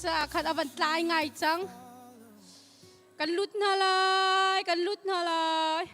caah khan a van tlai ngai cang. Kan lut hna lai, kan lut hna lai.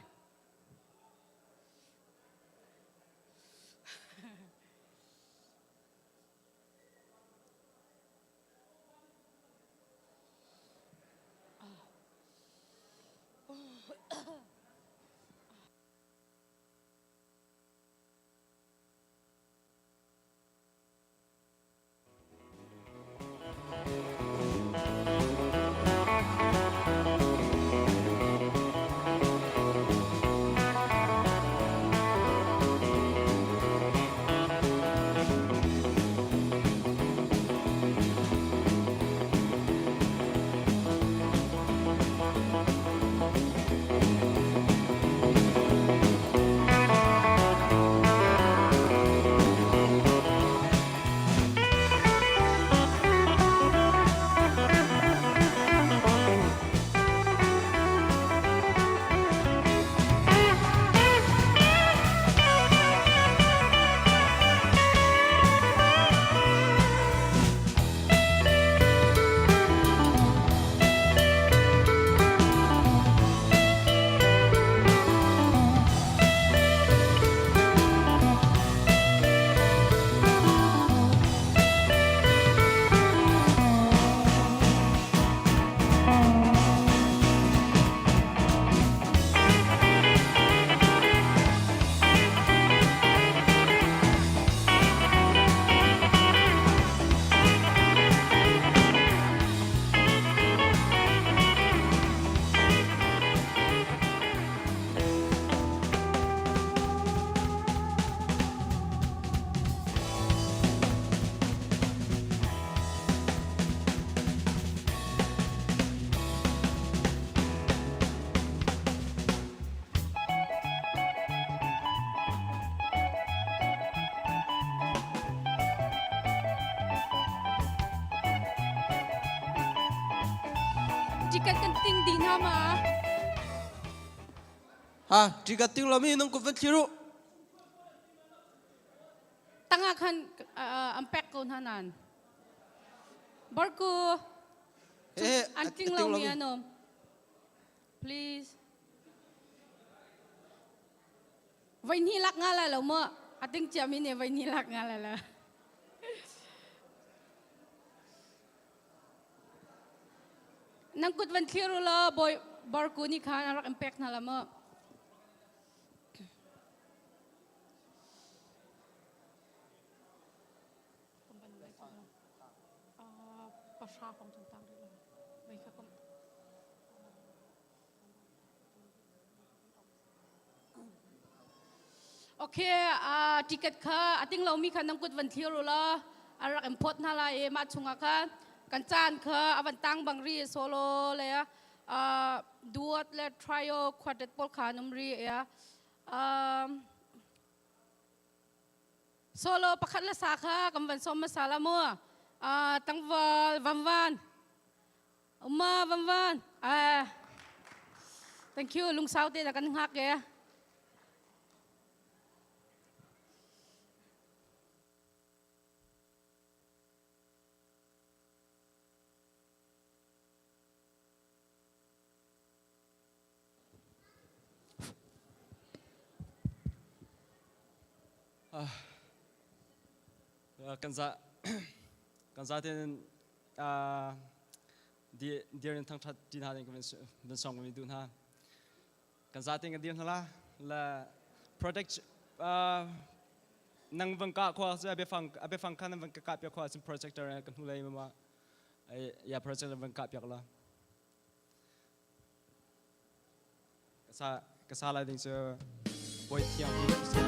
Ticket kan ting dih hna ma? Ha, ticket ting lomi nang kut van thlir u. Tangah khan an pek ko hna nan. Barku an ting lomi an um. Please. Voi hnih lak nga lai lo mu. A ting ciami nih voi hnih lak nga lai lo. Nang kut van thlir u law bawi barku nih khan a rak in pek hna la mu. Pahra kong tang tang rih lo. Vai kha kom. Okay, ticket kha a ting lomi kha nan kut van thlir u law a rak in phawt hna lai i mah chungah khan kan caan kha a van tang bang ri solo le duet le trio quartet pawl kha an um ri ya. Solo pakhat le sa kha kan van som hmasa la mu. Tangval vanvan Uma van van. Thank you lungsau te na kan hngak e. Kan za kan za ten dir in thangṭhat ti hna ding kan song mi duh hna. Kan za ten kan dir hna la la protect nang vang ka khua cu biafang biafang kha nan vang ka kah piak khua cun projector kan hnu lei ma ya projector vang kah piak la Ka sa lai ding cu bawi thiang si.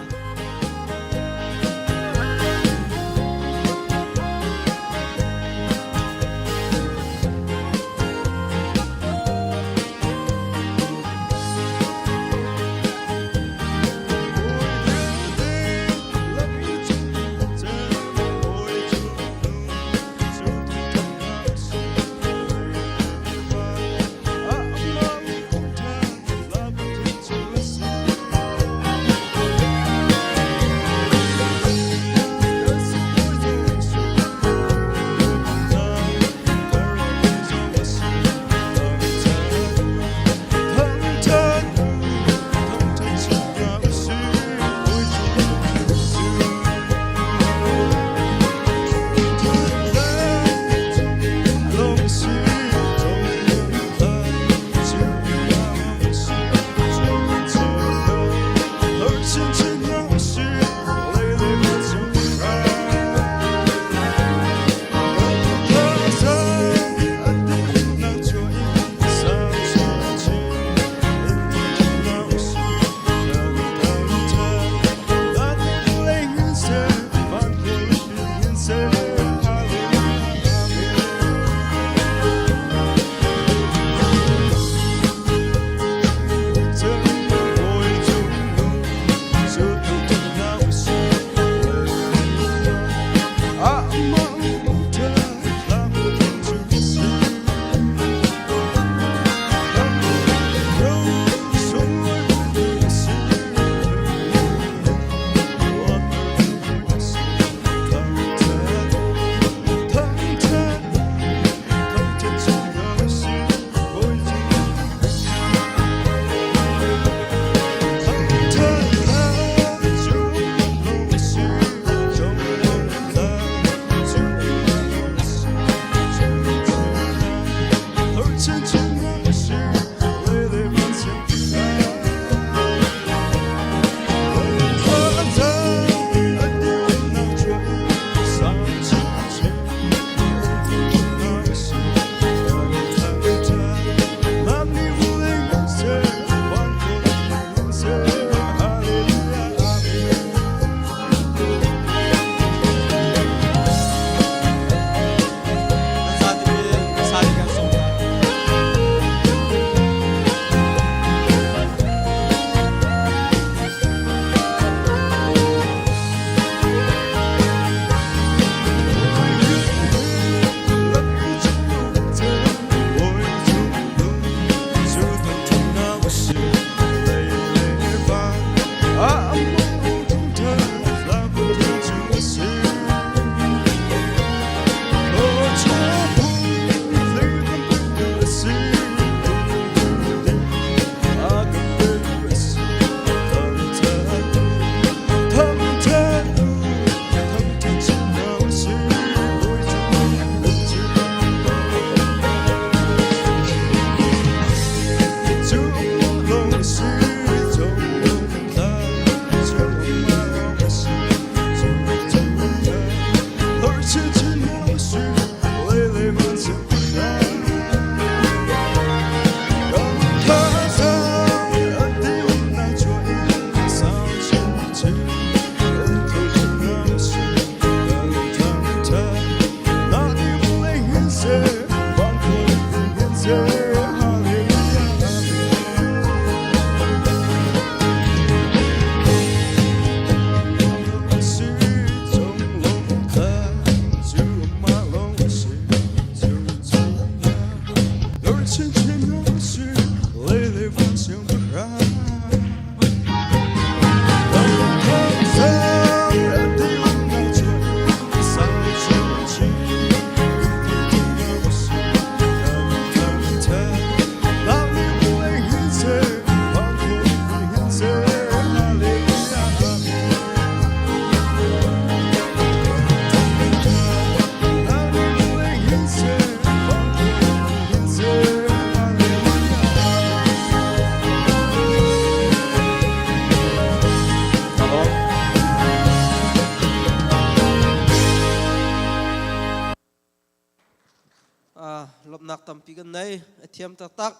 Lawmhnak tampi kan nei. A thiam taktak.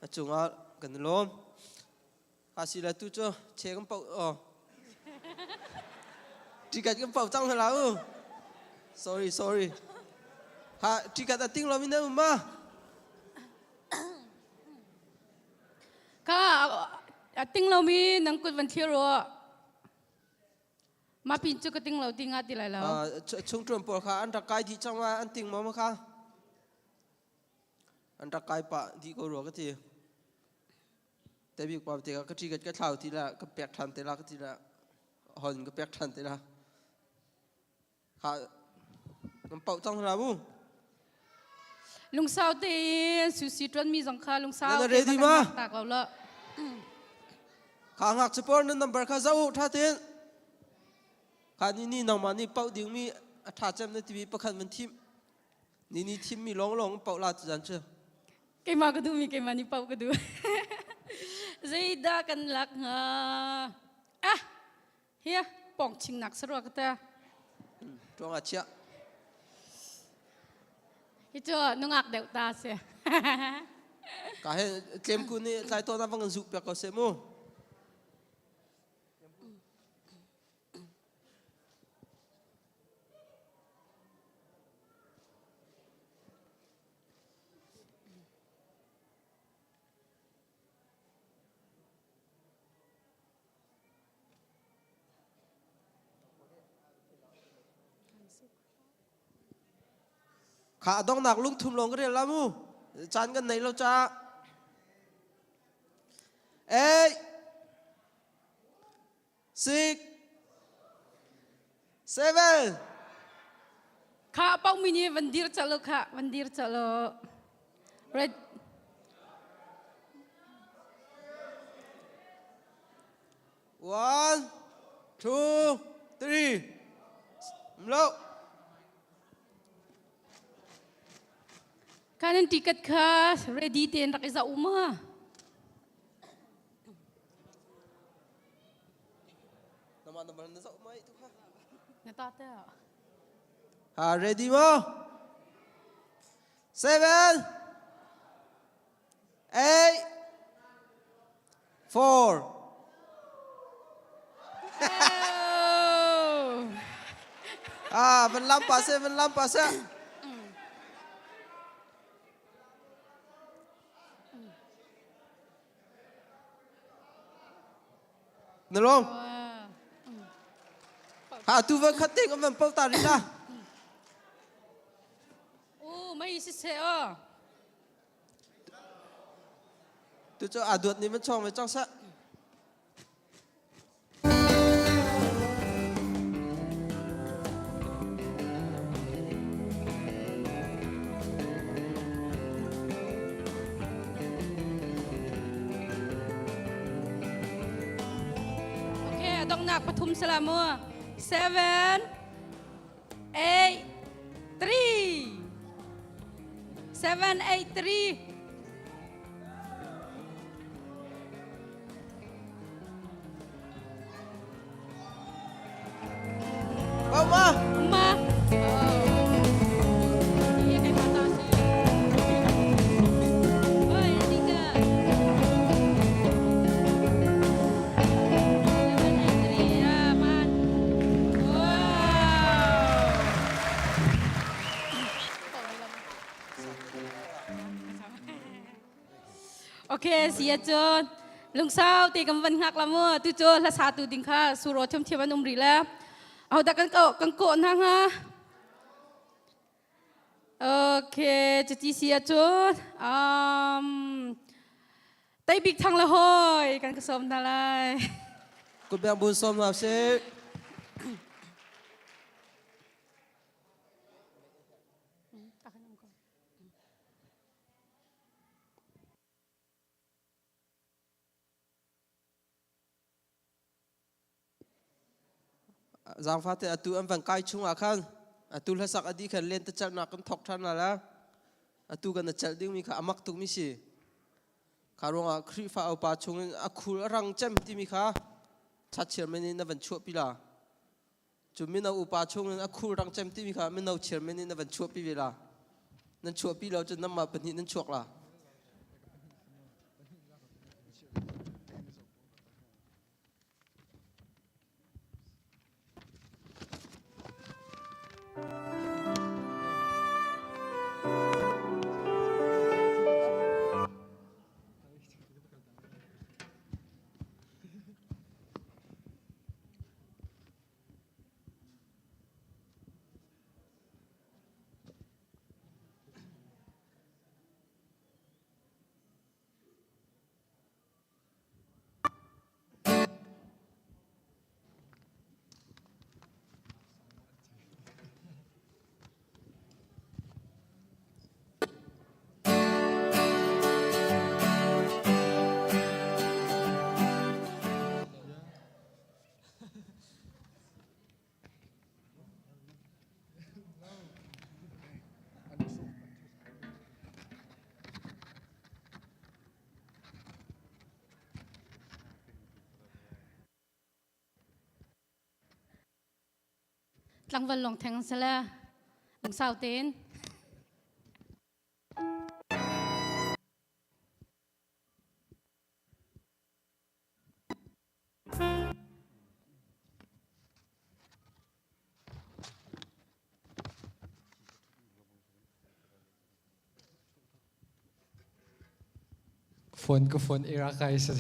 A cungah kan i lawm. Ha si le tu cu che kan pau oh. Tikat kan pau cang hla u. Sorry, sorry. Ha tikat a ting lo mi na um ma? Ka a ting lo mi nang kut van thlir ru. Ma pin cu ka ting lo ti nga ti lai lo. Chung ṭuan pawl kha an rak kai dih cang ma an ting maw ma kha? An rak kai pah dih ko rua ka ti. Te bik pa te ka ṭi ka thlau ti la ka pek ṭhan te la ka ti la hon ka pek ṭhan te la. Kha kan pauh cang hna mu. Lungsau tein susi ṭuan mi zong kha lungsau Na ready ma? Tak lo lo. Kha ngak chapor nan number kha zau tha tin. Kha ni ni nangmah nih pauh ding mi a tha cem na timi pakhat man thim. Ni ni thim mi long long pauh la tu zan chu. Keimah ka duh mi keimah nih pauh ka duh. Zeidah kan lak hnga? Ah, Hi pong chingnak sarua ka ta. Tuang a chia. Hi cu nungak deuh ta si. Ka he tlem ku nih tlai tawn avang zu piak ko se mu. Kha a donghnak lungthum lawng ka rel la mu. Caan kan nei lo caah. 8 6 7 Kha pau mi nih van dir chalo kha van dir chalo. Red 1 2 3 Mlo. Kanan ticket kha ready tein rak i zoh ma. Nama nama na zoh mai tu kha. Na ta te. Ha ready mo? 7 8 4 Ah, van lam pa se, van lam pa se. Na lawm? Ha tu van khat te kan van pau ta rih la. U mei si se o. Tu cu aa duat nih van chawng ve cang seh. Okay, donghnak pathum sala mu. 7 8 3 7 8 3 Mama. Ma. Iya kay mata si. Oy, Tika. 7 8 3. Ya, man. Wow. Okay, si ahcun lungsau te kan van hngak la mu. Tu cu hlasa tu ding kha suro thiamthiam an um rih le. Ahodah kan ko kan kawh hna hnga? Okay, cuti si ahcun um, Tei bik thang le hawi kan ka sawm hna lai. Kutbeng bun sawm hna sih. Zaangfah te atu an van kai chung ah khan atu hlasak a dih khan lentecelhnak kan thawk ṭhan la. Atu kan i celh dingmi kha a mak tukmi si. Kha ruangah Khrihfa upa chungin a khul a rang cem timi kha chat chairman in na van chuahpi la. Cu mino upa chungin a khul rang cem timi kha mino chairman in na van chuahpi ve la. Nan chuahpi lo cun nanmah pahnih nan chuak la. Tlangval lawng theng sala lungsau tein. Phone ka phone era kai sa.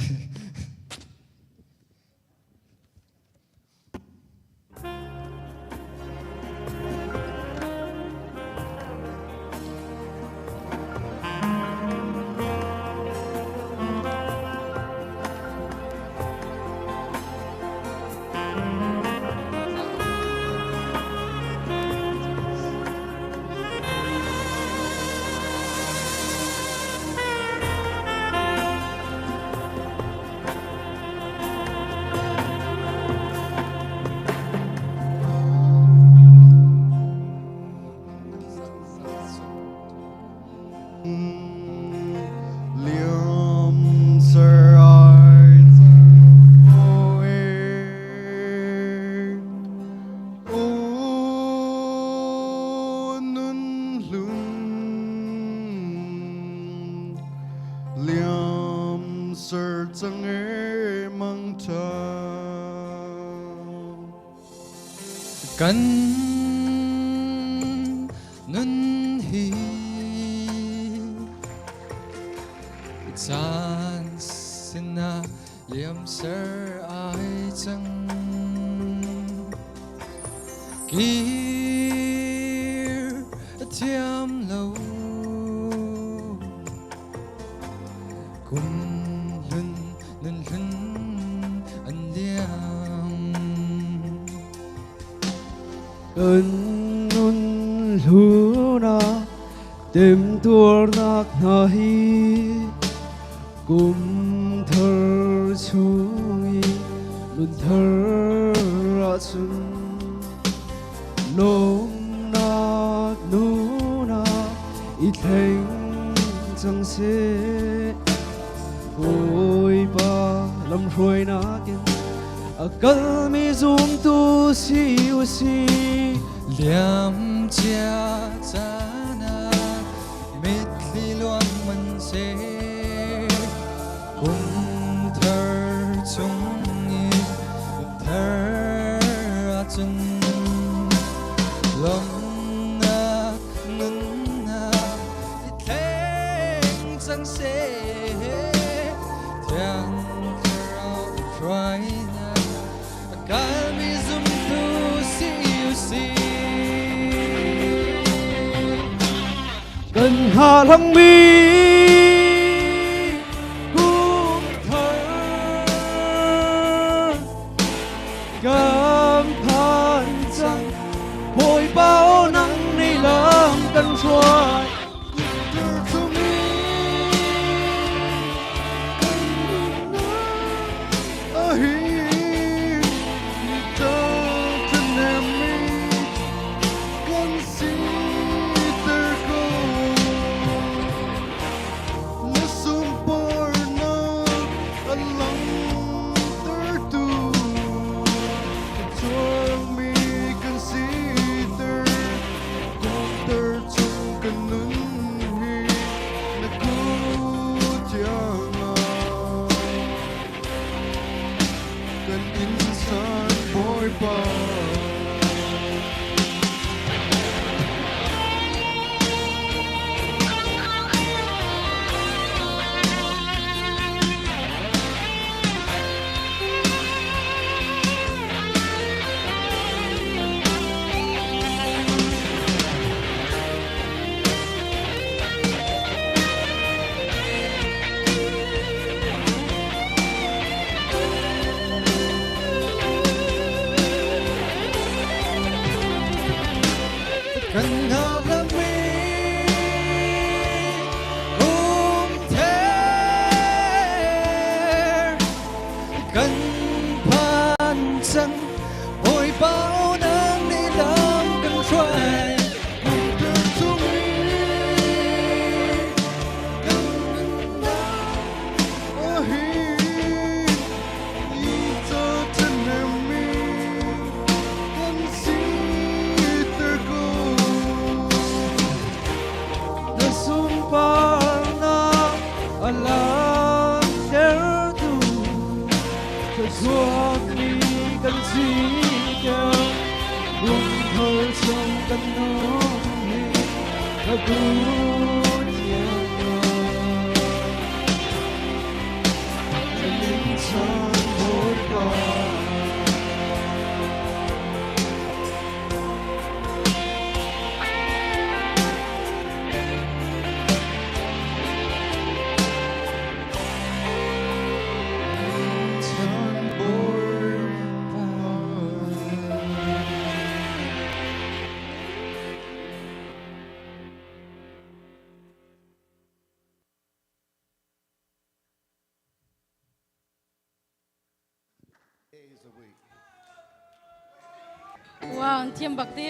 Kan nun hi caan sinah liam ser ai cang kir thiam lo kum hlun nun hlun an liam Kan nun hluna temtuarnak hna hi kum thar chung i nun thar ahcun lawmnak nunah i thleng cang seh. Bawipa lamhruainak in a kalmi zumtu si u sih. Liam cia caan ah mitthli luang man seh kum thar chung i thar ahcun lawmhnak nunnak. cang seh. Thiang Thlarau hruainak a kalmi zumtu si u sih. Kan hngahhlangmi kum thar kan phan cang. Bawipa aw nang nih lam kan hruai. Kan hngahhlangmi kum ther kan phan cang. Bawipa nang nih lam kan hruai. Kumter chung i kan nunnak ahin i ca ṭhahnemmi kan siter ko. Na sunparnak a langhtertu thluachuakmi kan siter. Lungtho chung kan nung hi ka kut thiang Kan min chan Bawipa. Chan Bawipa. Wow, thiam bak ti.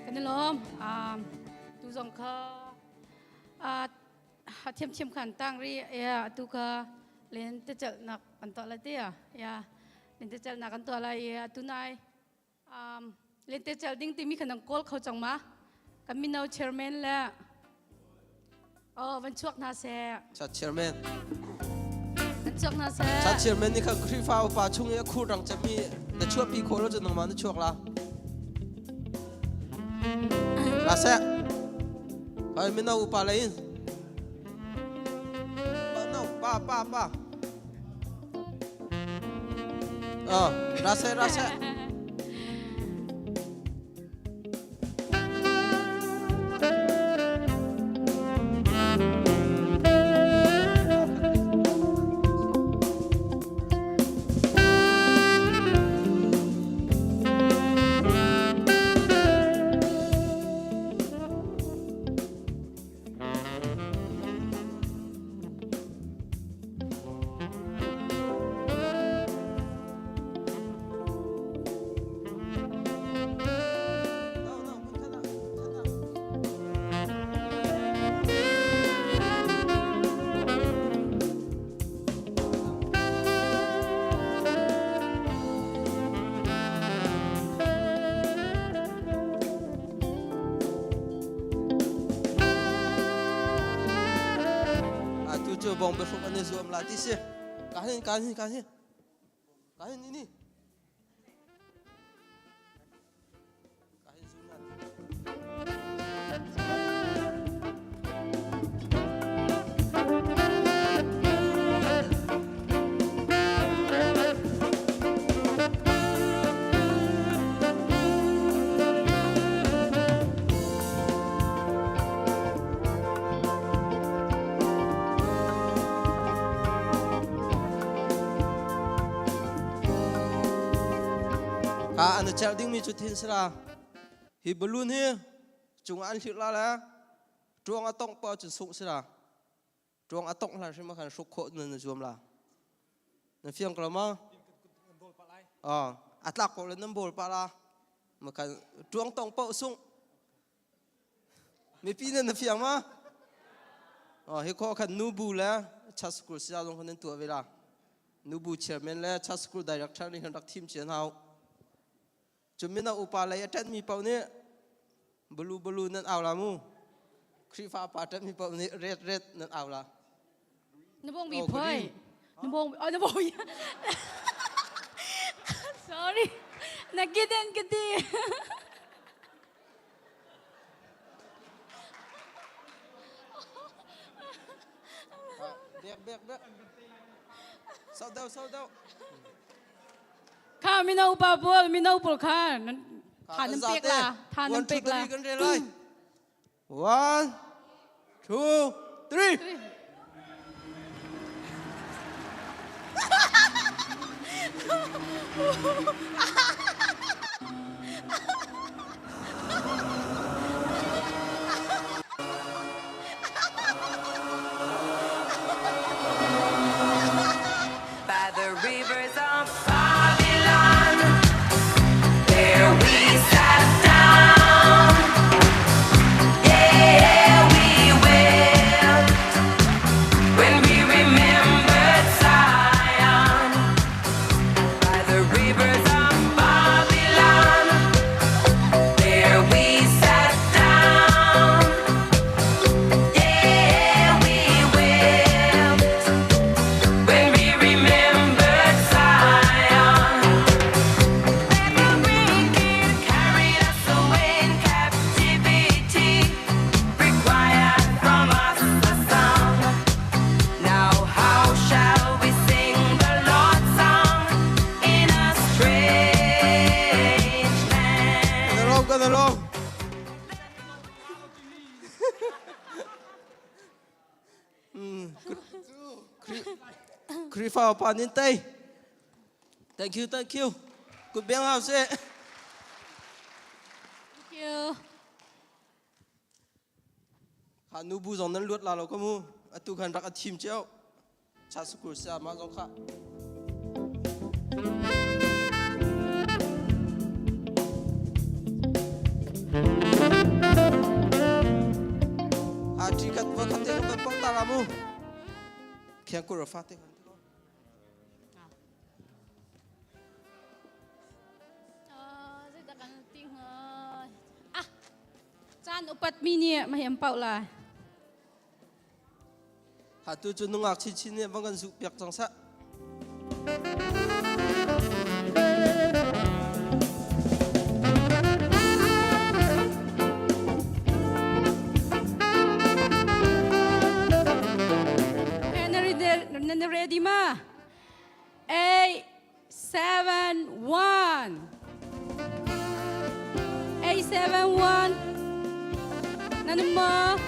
Kan i lawm. Tu zong kha thiam thiam khan tang ri ya tu kha len te chal nak kan to la ti ya len te chal nak kan to la ya tu nai Lentecelh ding timi kha nang kawl kho cang ma? Kan mino chairman le oh van chuak hna seh. Chat chairman. Van chuak hna seh. Chat chairman nih khan Khrihfa upa chung i a khur rang cemmi na chuahpi khawh lo cun nangmah na chuak la. La seh. Hai mino upa lei in. Pa no pa pa pa. Ah, ra seh ra seh. Atu cu bawng biahruk an i zuam la ti si. Ka hin ka hin ka hin. Ka hin ini. Ka hin zum na. Kha an celh dingmi cu thin sila. Hi balloon hi cung an hlirh la le tuang a tongh pa cun sungh sila. Tuang a tongh hlan hrim ah khan hruk khawh nan na zuam la. Na fiang ko ma? Ah, a tlak ko le nan bawl pa la. Ma kan tuang tong paoh sungh. Mipi nan na fiang ma? Oh, hi khawh khan nubu le church school saya zong khan nan tuah ve la. Nubu chairman le church school director nih khan rak thim cia hna u. Cun mino upa lei a ṭanhmi paoh nih bulu bulu nan au la mu. Khrihfa pa ṭanhmi paoh nih ret ret nan au la. Na bong bi phoi. Na bong oh na bong. Sorry. Na giden kati. Bek bek bek. Sau deuh sau deuh. Kha mino pa pawl mino pawl kha tha nan pek la tha nan pek la. One, two, three. By the rivers of Babylon, there we sat down. Yeah, we wept when we remembered Zion. By the rivers of Babylon, there we sat down. Yeah, we wept when we remembered Zion. That the wicked carried us away in captivity, required from us a song. Now how shall we sing the Lord's song in a strange land? Kan lawm, kan lawm. Khrihfa pa nin tei. Thank you, thank you. Kut beng hau seh. Thank you. Kha nu bu zong nan luat la lo ka mu. Atu khan rak a thim cio. Cha sukul sia ma zong kha. A ṭi khat va khat te kan pok ta la mu. Khiang kur fa te kan. Ah, caan upat mi nih ma hem pau lai. Atu cu nungak chinchin nih van kan zuh piak cang seh. Na ready ma? 8, 7, 1. 8, 7, 1. Nan mo?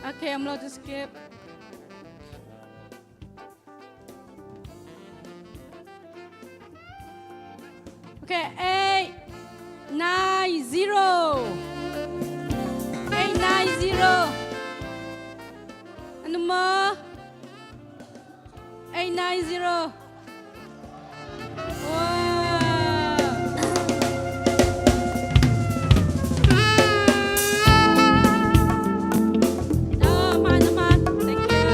Okay, I'm not to skip. Okay, 8, 9, 0. 8, 9, 0. Ano mo? 8, 9, 0. Wow! Naman, naman. Thank you.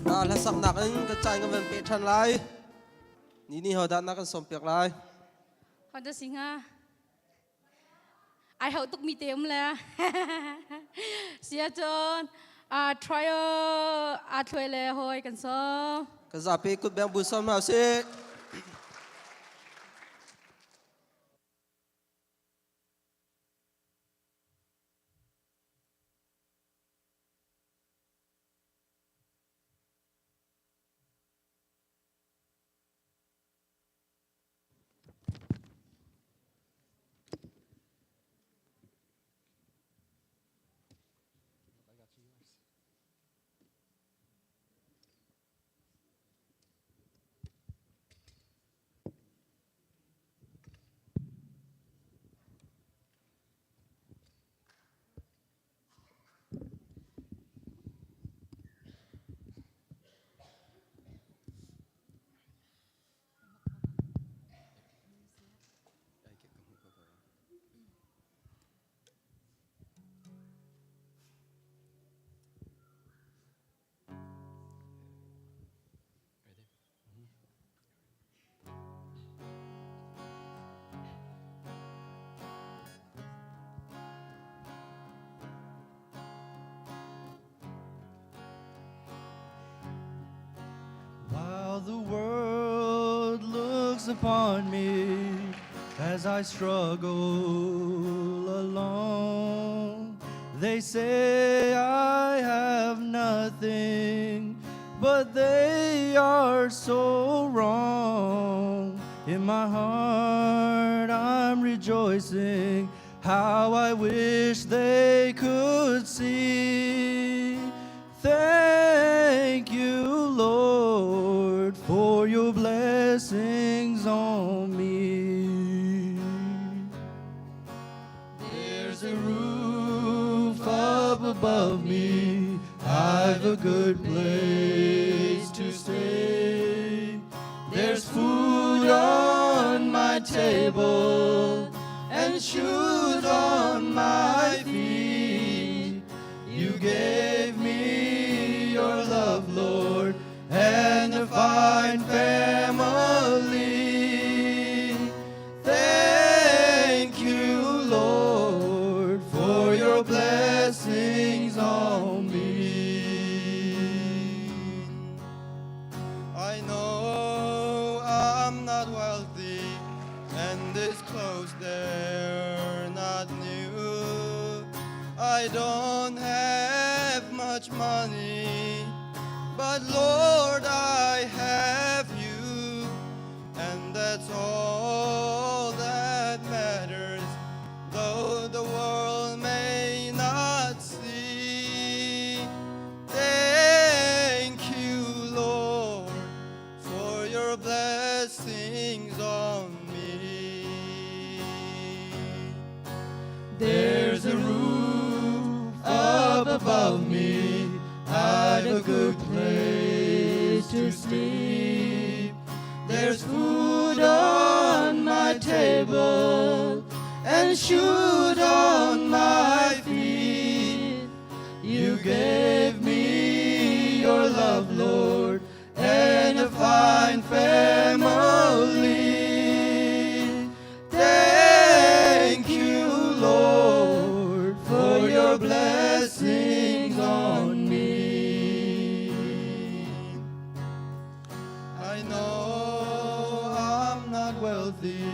Ah, hlasaknak in ka caan kan van peh ṭhan lai. Ni ni hodah na kan sawm piak lai. Honda singa. Ai hau tuk mi te um le. Sia cun trial a thluai le hoi kan sawm. Ka zapi kut beng bu sawm hna usih. the world looks upon me as I struggle alone, they say I have nothing, but they are so wrong. In my heart, I'm rejoicing. How I wish they could see. Thank you, Lord, for your blessings on me. There's a roof up above me. I've a good place to stay. There's food on my table and shoes on my feet. You gave me your love, Lord, and a fine family. Thank you, Lord, for your blessings on me. I know I'm not wealthy, and these clothes they're not new. I don't have much money, but Lord, I have you, and that's all that matters. Though the world may not see. Thank you, Lord, for your blessings on me. There's a roof up above me. I've a good place to sleep. There's food on my table and shoes on my feet. You gave me your love, Lord, and a fine family. Thank you, Lord, for your blessings on me. I know I'm not wealthy,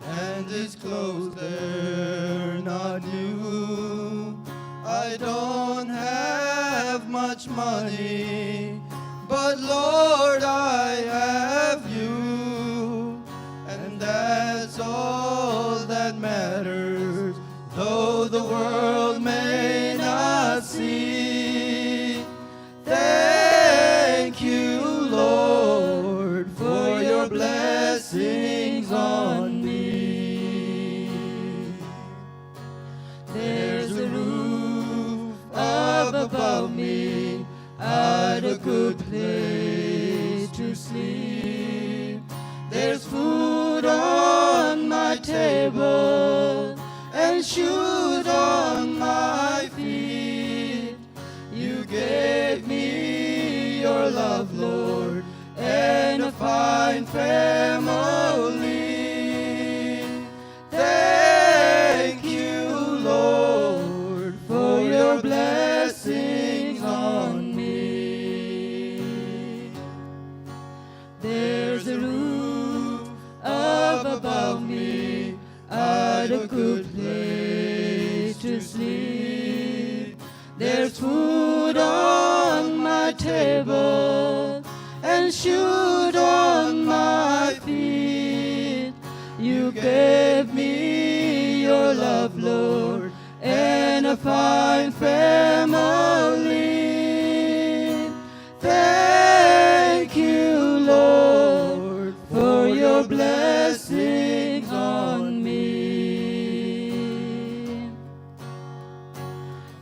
and these clothes they're not new. I don't have much money, but Lord, I have you, and that's all that matters. Though the world may not see. Thank you, Lord, for your blessings on me. There's a roof up above me, I've a good place to sleep. There's food on my table and shoes on my feet. You gave me your love, Lord, and a fine family. Thank you, Lord, for your blessings on me. There's a roof up above me, I've a good place to sleep. There's food on my table and shoes on my feet. You gave me your love, Lord, and a fine family. Thank you, Lord, for your blessings on me.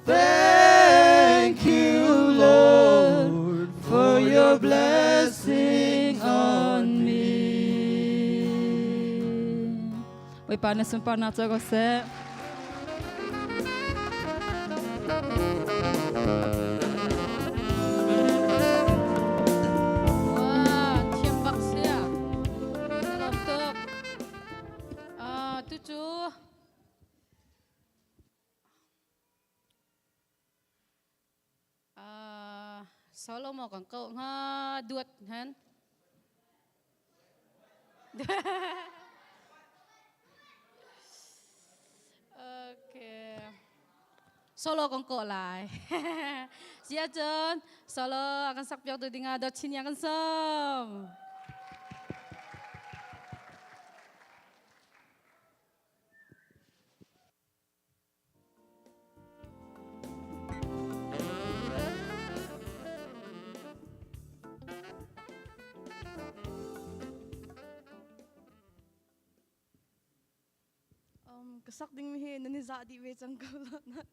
Thank you, Lord, for your blessings on me. Bawipa na sunparnak co ko seh. Wah, thiam bak sia. Lawm tuk. Ah, tucu Ah, Solomon kan ko nga duat han. Okay. Solo kong ko lai. Sia cun solo akan sak piak tu dingah dot chin yang kan som. Ka sak ding mi hi nan i zah dih ve cang ko lo na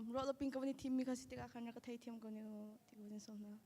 ruah lo ping ka van i thim mi kha si tikah khan rak ka thei thiam ko ne u ti ko van sawm hna.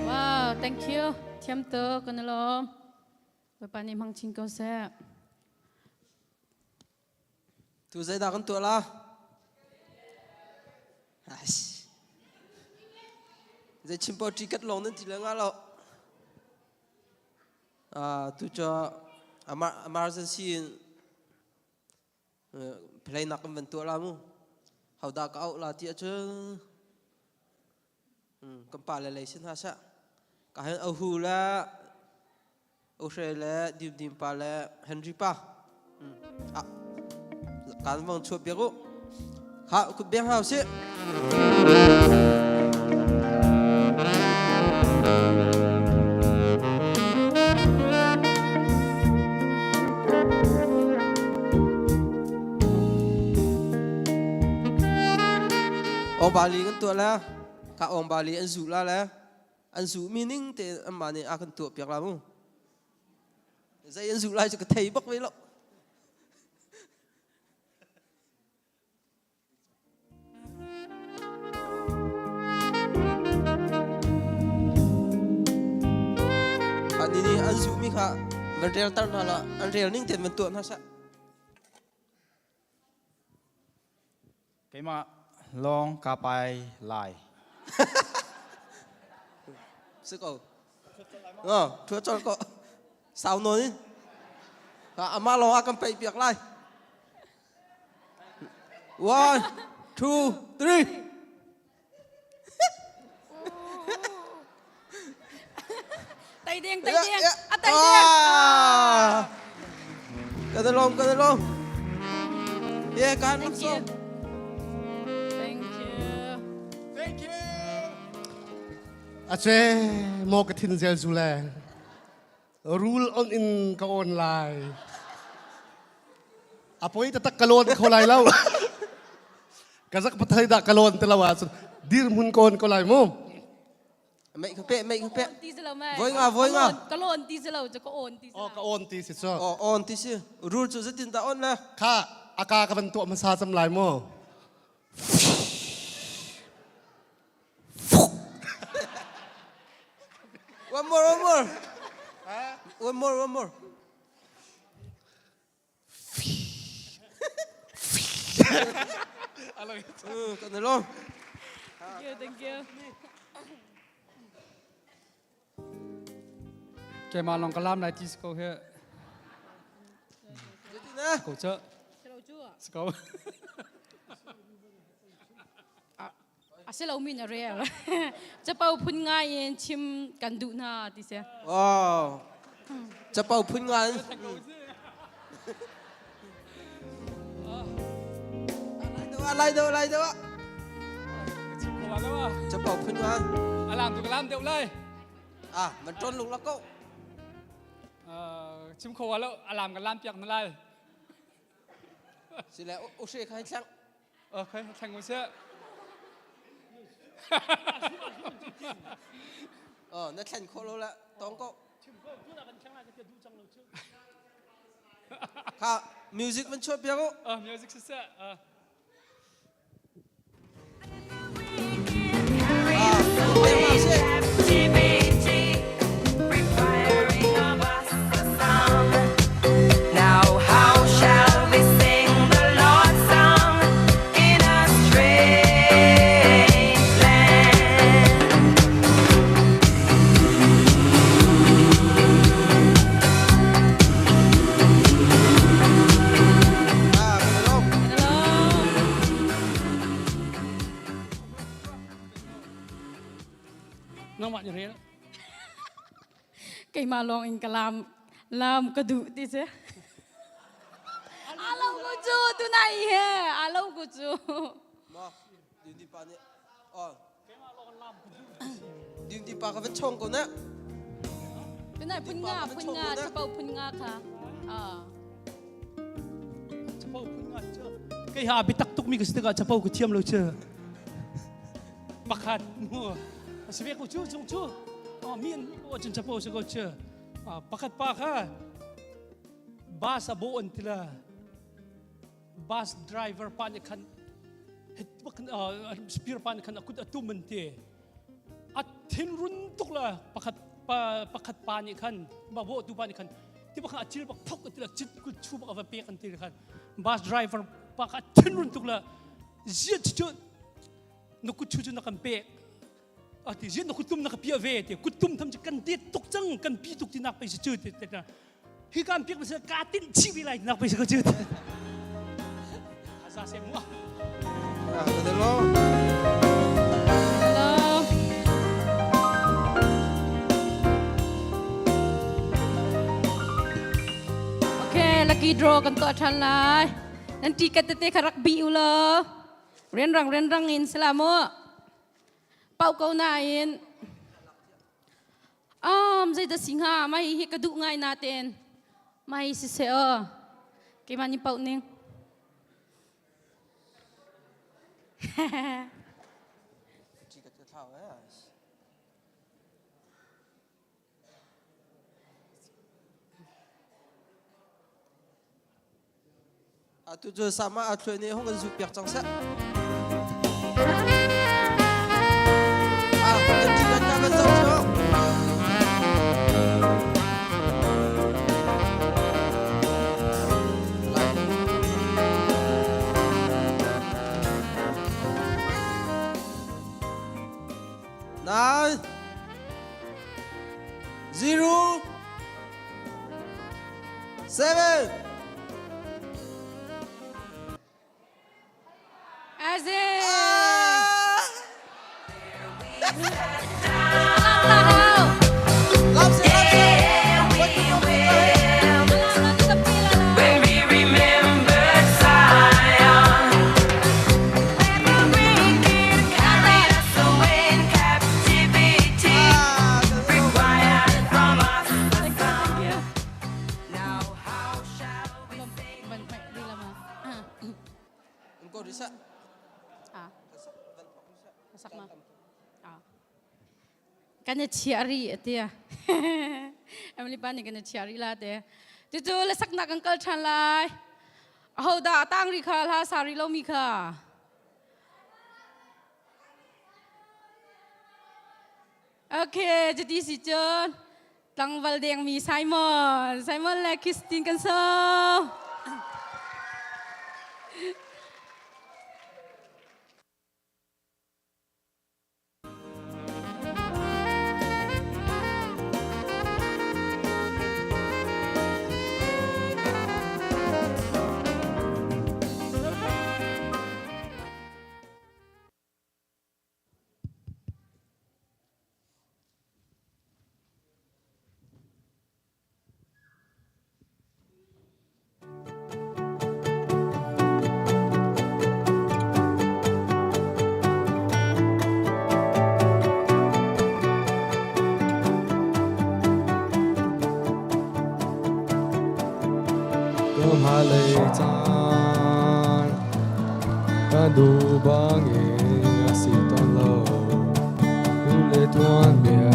Wow, thank you. Thiam tuk kan lawm. Bawipa nih hmang chin ko seh. Tu zeidah kan tuah la? Zei chim paoh ticket lawng nan ti le nga lo. Tu cu emergency in play nak kan van tuah la mu. Hodah ka auh la ti ahcun kan pa le lei si hna seh. Ka hen ohu le Uhre le Dimdim pa le Henry pa. Ah, kan vang chuah piak u. Ha, kut beng hau si. Ong Bali kan tuah la. Ka ong Bali an zu la le. An zu mi ning te an mah nih a kan tuah piak la mu. Zei an zu lai cu ka thei bak ve lo. Ni nih an zuhmi kha van relter hna la an rel ning tein van tuah hna seh. Keimah lawng ka pai lai. Si ko. Oh, thua chol ko. Sau nawn in. Amah lawng ah kan peih piak lai. One, two, three. Tây ding, tây ding, a tây ding. Ka da lom, ka da lom. Yeah, kan Thank you. Thank you. Thank you. Ache mo ka thin zel zu le. Rule on in ka on lai. A poi tatak ka lawn kho lai lo. Ka zak pathai dah ka lawn te lo ahcun dir mun ka on ko lai mu. Mei ka pe, mei ka pe. Voi nga, voi nga. Ka lawn ti si lo, ka on ti si. Oh, ka on ti si cu. Oh, on ti si. Rule cu zeitin dah on le? Kha, aka ka van tuah hmasa cam lai mu. One more, one more. One more, one more. Kan i lawm. Thank you, thank you. Keimah lawng ka lam lai ti si ko hi. Ko cha. Si ko. A si lomi na rel. Capo phun ngai in chim kan duh hna ti si. Wow. Capo phun ngai. Lai do lai do. Capo phun ngai. Alam tu kalam deuh lai. Ah, man ton lung la ko. Chim kho lo alam kan lam piak na lai. Sile u she khai thlang. Okay, thleng u sih. Oh, na thlen khawh lo la, tong ko. Kha music van chuah piak u. Oh, music siseh. Uh. Now how shall we sing the Lord's song in a strange land? Nangmah ni rel. Keimah lawng in ka lam lam ka duh ti si. Alo ku cu tunai he alo ku cu. Ma ding pa nih oh ding pa ka van chong ko na. Tunai phun nga phun nga chapau phun nga kha. Ah. Chapau phun nga chu. Kei ha bitak tuk mi ka si tikah chapau ka thiam lo chu. Pakhat mu si ve ko chu chung chu mi an ko chun chapo si ko chu pakhat pa kha bus a bo an tila bus driver pa nih khan het bak spear pa nih khan akut atum an ti a thin run tuk la pakhat pa pakhat pa nih khan ba bo tu pa nih khan. Ti bak a cil bak phok ti la cit kut chu bak ava pek an ti khan bus driver pa kha thin run tuk la ziat chu na kut chu chu na kan pek ati ziat na kutum na ka pia ve ti kutum tham chu kan det tuk cang kan pi tuk ti nak pe si chu ti te hi kan piak se ka tin chi vi lai nak pe si ko chu asa se mu. Hello. Hello. Okay, lucky draw kan tuah ṭhan lai. Nan ticket tete kha rak bi u law. Rianrang rianrang in sila mu. Pau ko nain. Zei dah si hnga? Mah hi ka duh ngai natein. Mah hi siseh aw. Keimah nih pauh ning. Atu cu sama a thluai nih hung kan zuk piak cang seh. Ah, kan kan kan kan zoh cu. 9 0 7 Azin! When we remember Zion, when the wicked carried us away in captivity, required from us a song. Now how shall we sing? Kan i chiah rih atia. Emily pa nih kan i chiah rih la te. Cucu le saknak kan kal ṭhan lai. Aho dah a tang rih kha hla sa rih lomi kha. Okay, cuti si cun tlangval dengmi Simon, Simon le Christine kan so. Ka hmailei caan ka duh bangin a si tawn lo. Tu le tuanbia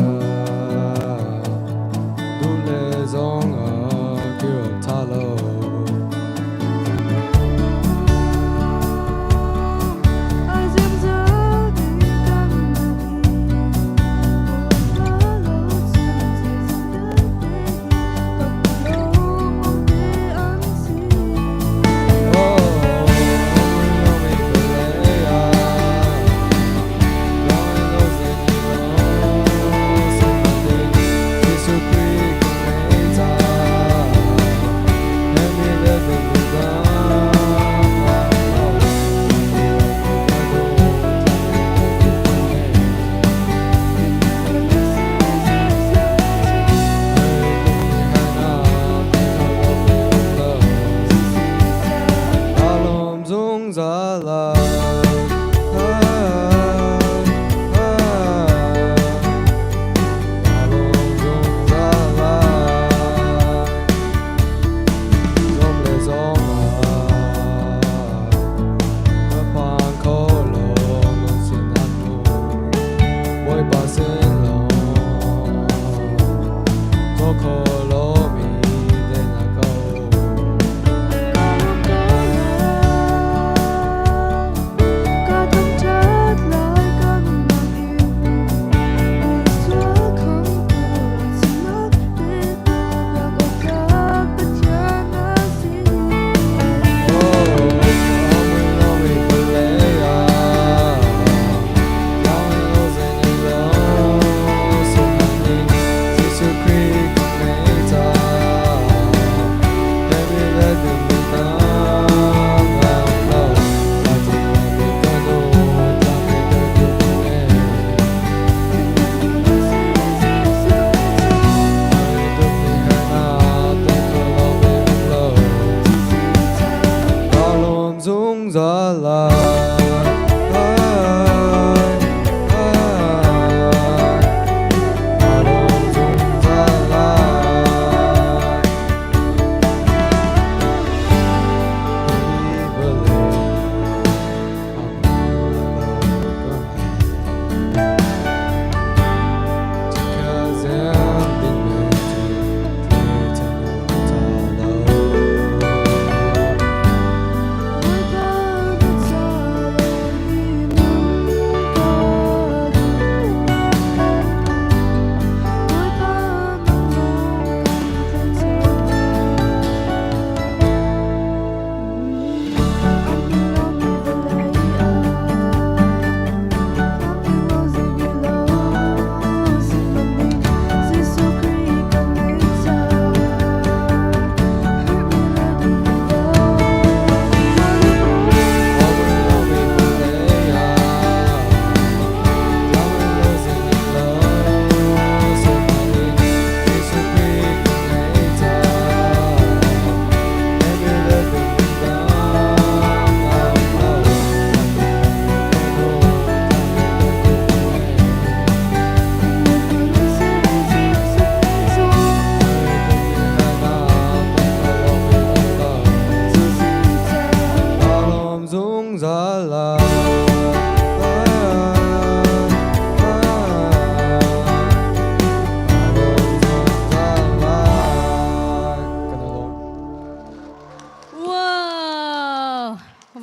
duh le zong ah kir awk ṭha lo.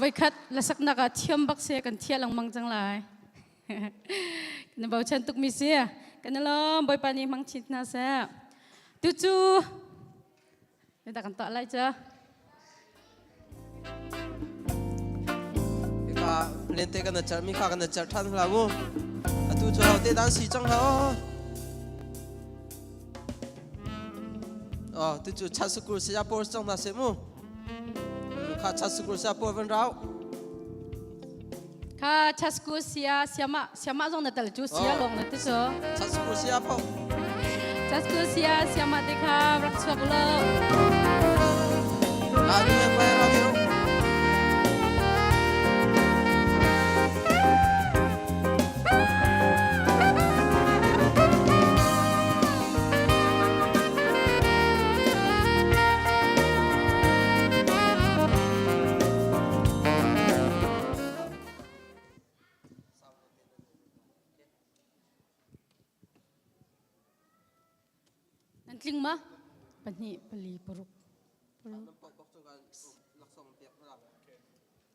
Voikhat lasaknak ah thiam bak se kan thia lengmang cang lai. Kan bochan tuk mi si. Kan lawm Bawipa nih hmang chin hna seh. Tucu na kan tuah lai ca. Ka lente kan char mi kha kan char than hla mu. Atu cu ho te dan si cang ha. Oh, tu cu chat sukul saya por cang na se mu. Kha chat sukul saya por van rau. Kha chat sukul sia siama siama zong na tal cu sia long na tu cu. Chat sukul sia po. Chat sukul sia siama te kha rak chuak lo. La ni pa ra ni. Nan tling ma? Pahnih, pali, paruk.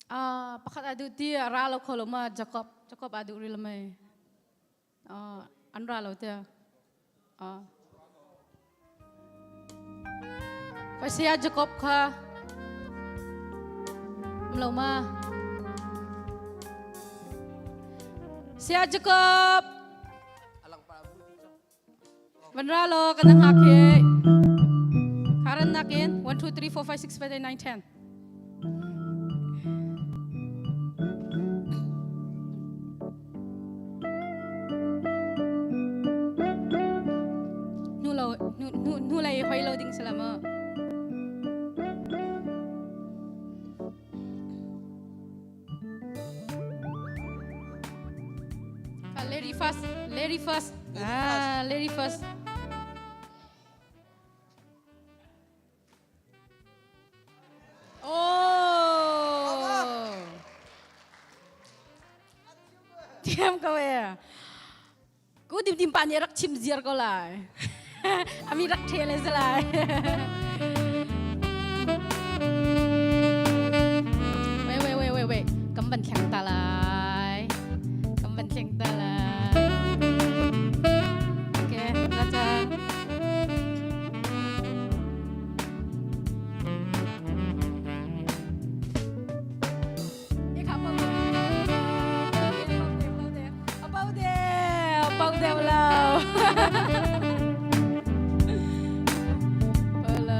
Ah, pakhat adu ti ra lo kho lo ma Jacob Jacob adu ri lo mai. Ah, an ra lo te. Ah. Saya Jacob kha lo ma. Saya Jacob. Van ra lo kan hngak he. Karan nakin 1 2 3 4 5 6 7 8 9 10. Nu lo nu nu nu lei hoi lo ding salam. Lady first, lady first. Ah, lady first. Oh. Thiam ko e. Ku dim dim pa nih rak chim ziar ko lai. Ami rak the le lai. Wait, wait, wait, wait, wait. Kam ban thleng ta lai. Kam ban thleng ta lai. Okay, la cha. Pau deuh lo. Pau lo.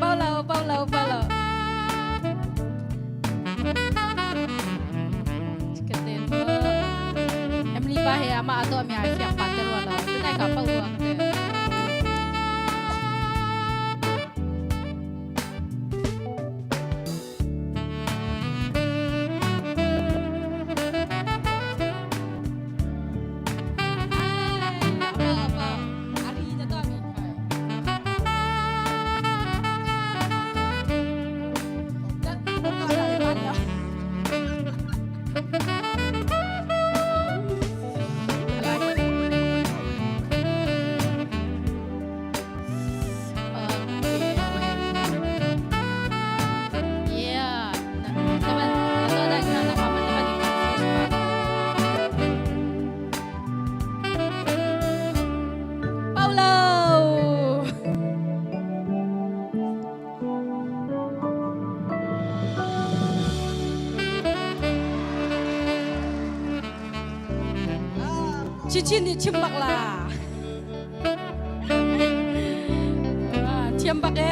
Paulo, Paulo, Paulo. Chicken Emily pa he ama ato ami ai fiang pa te ruala. Tunai ka pau ruang te. Apa apa. Ari na to ami. Yeah. Naman, na na naman confuse pa. Paulo! Chinchin nih chim bak la. Thiam bak e.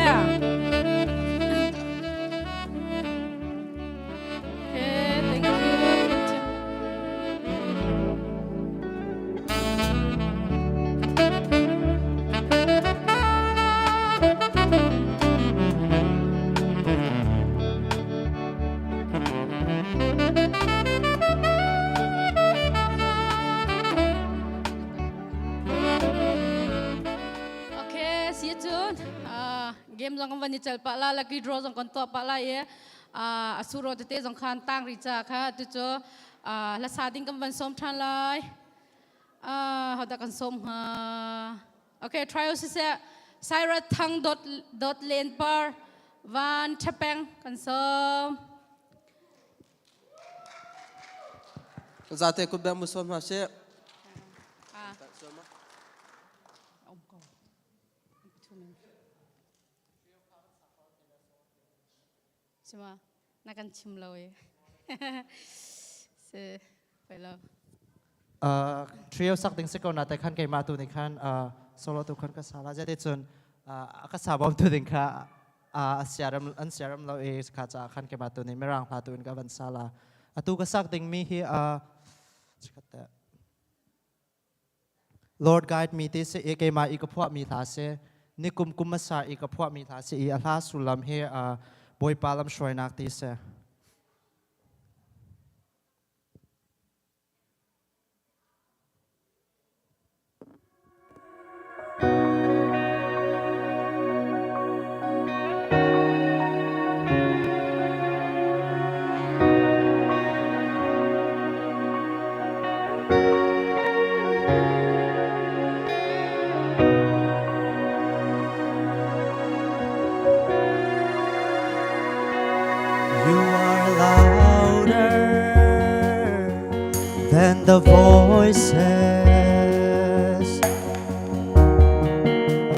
Okay, thank you. cun game zong kan van i cel pah la lucky draw zong kan tuah pah lai i a suro tete zong khan tang ri ca kha tu cu hlasa ding kan van sawm ṭhan lai. Hodah kan sawm hnga? Okay, try siseh Saira Thang dot dot len par van thapeng kan sawm. Zate kut bang mu sawm hna sih. Sima na kan chim lo e. Se pai lo. Trio sak ding si ko na te khan keimah tu nih khan solo tu khan ka sa la jate cun ka sa bom tu ding kha a siaram an siaram lo i kha ca khan keimah tu nih mirang hla tu in ka van sa la atu ka sak ding mi hi Lord guide me ti si i keimah i ka phuah mi hla si ni kum kum hmasa i ka phuah mi hla si i a hla sullam hi Bawipa lamhruainak ti si. You are louder than the voices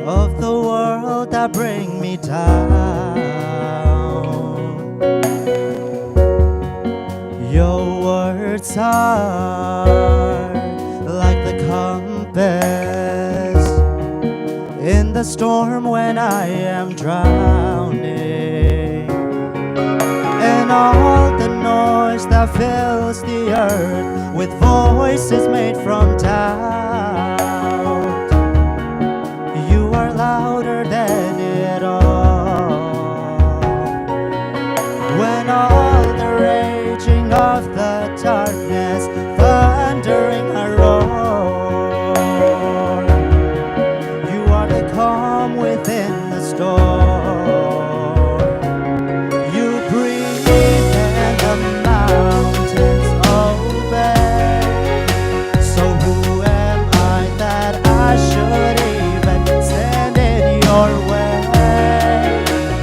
of the world that bring me down. Your words are like the compass in the storm when I am drowning. And all the noise that fills the earth with voices made from doubt. You are louder than it all. When all the raging of the darkness thundering a roar, you are the calm within the storm. You breathe and the mountains obey. So who am I that I should even stand in your way?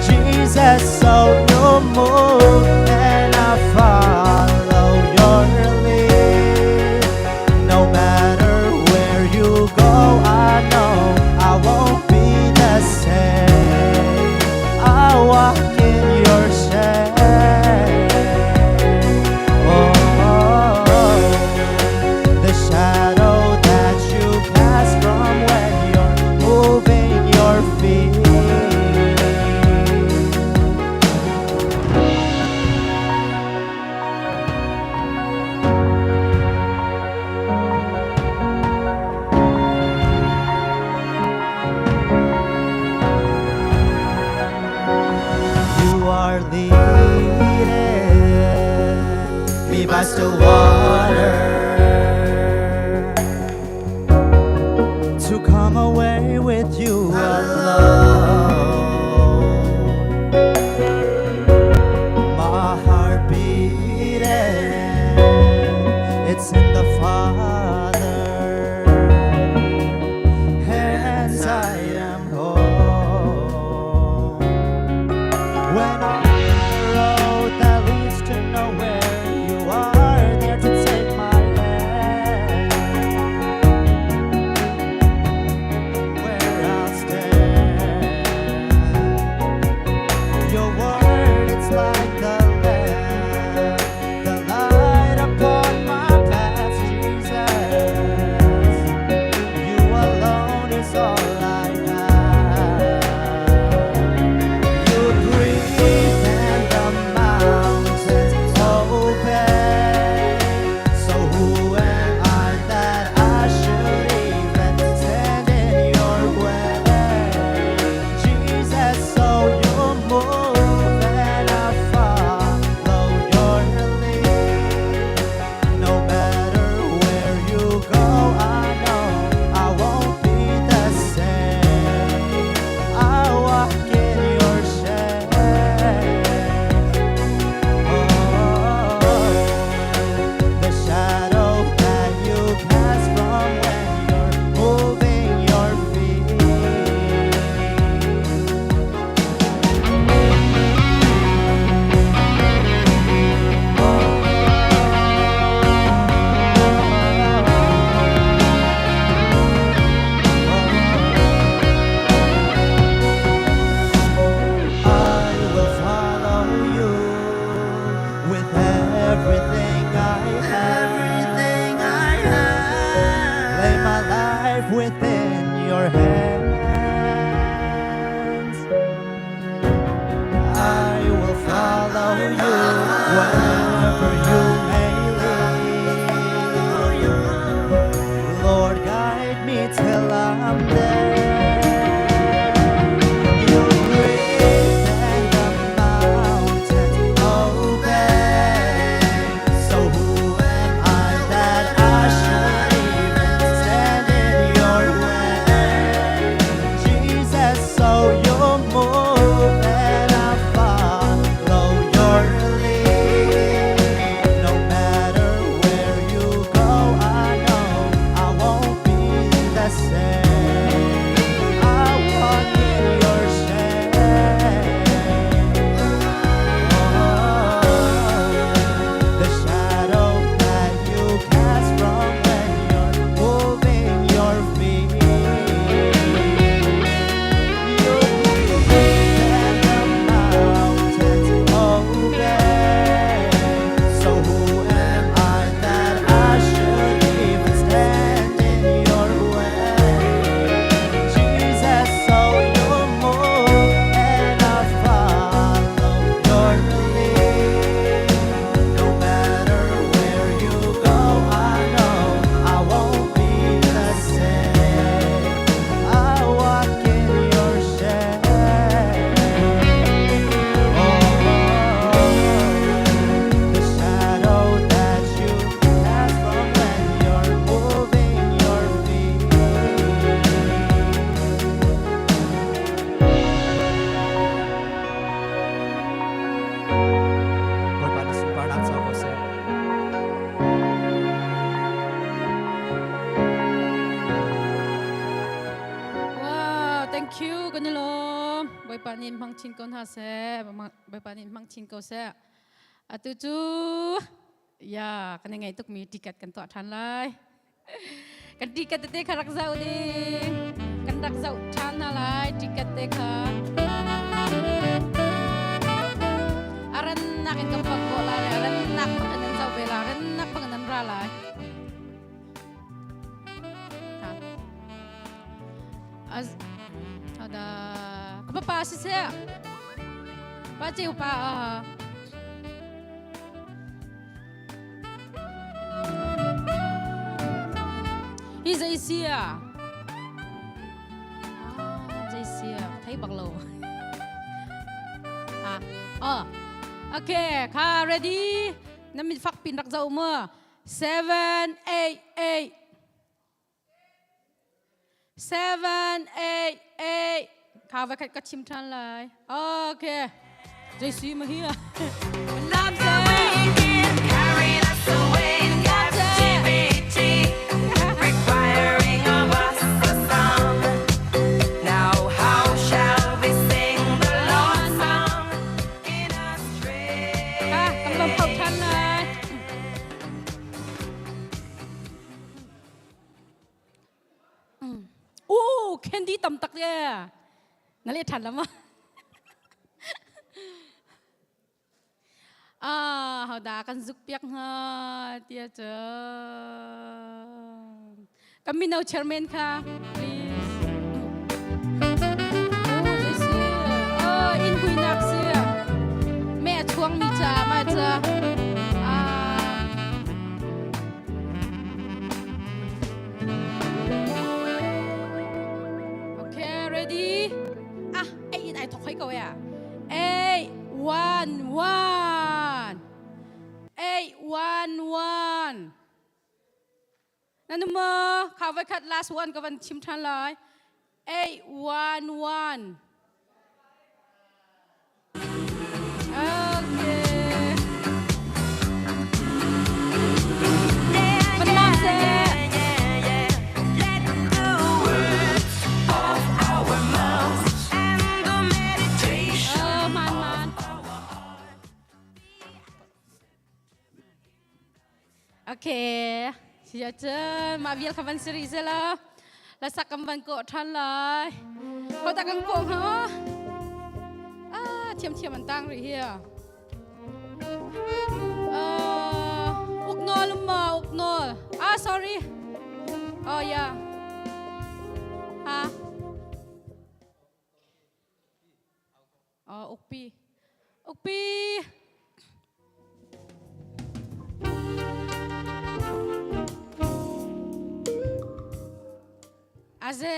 Jesus, so you move and I follow your lead. No matter where you go, I know I won't be the same. I walk in your shade. Oh, the shadow that you cast from when you're moving your feet. You are leading me by still water to come away with you alone. My heart beating, it's in the Father. Hands I am home. When on the road that leads to nowhere, you are there to take my hand. Where I'll stand. life within your hands. I will follow you wherever you may lead. Lord, guide me till I'm there. You breathe and the mountains obey. So who am I that I should even stand in your way? Jesus, so you move and I follow your lead. No matter where you go, I know I won't be the same. I walk in your shade. Oh, the shadow that you cast from when you're moving your feet. You lead and the mountains obey. So who am I that I should even stand in your way? Jesus, so you move and I follow your lead. No matter where you go, I know I won't be the same. I walk in your shade. Oh, the shadow that you cast from when you're moving your feet. Bawipa na sunparnak co ko seh. Wow, thank you kan i lawm. Bawipa nih hmang chin ko hna seh. Bawipa nih hmang chin ko seh. Atu cu ya kan i ngaih tukmi ticket kan tuah ṭhan lai. Kan ticket tete kha rak zoh ding. Kan rak zoh ṭhan hna lai ticket te kha. A rannak in kan bak ko lai. A rannak bak in nan zoh ve lai. A rannak bak in nan ra lai. Az ada ka papa si seh. Pa ceu pa ah. Hi zei si ah? Ah, zei si ah? Thei bak lo. Ah, oh. Okay, kha ready? Na min fak pin rak zau mu. 7 8 8 7 8 8 kha va khat ka chim than lai okay jai si ma hi lam se Requiring of us a song. Now how shall we sing the Lord's song in a strange ค่ะกำลังเป่าทันเลย อู้ candy ตำตักเนี่ยนั่นเลยทันแล้วมั้ง Ah, hau da kan zuk piak hnga tia cun. Kan mino chairman kha, please. Oh, zei si? Oh, in huinak si. Me a chuang mi ca ma ca. Ah. Okay, ready? Ah, ai in ai thok hoi ko ya. 8 1 1 8 1 1 Nan ma kha vai khat last one ka van chim than lai 8 1 1 Okay. Van lam seh. Man man. Okay. Sia cun mah vial kha van si rih seh la. La sak kan van kawh ṭhan lai. Ho ta kan kawh hnga? Ah, thiamthiam an tang rih hi. Uh, uknawl ma uknawl. Ah, sorry. Oh, yeah. Ukpi. Ukpi. Aze.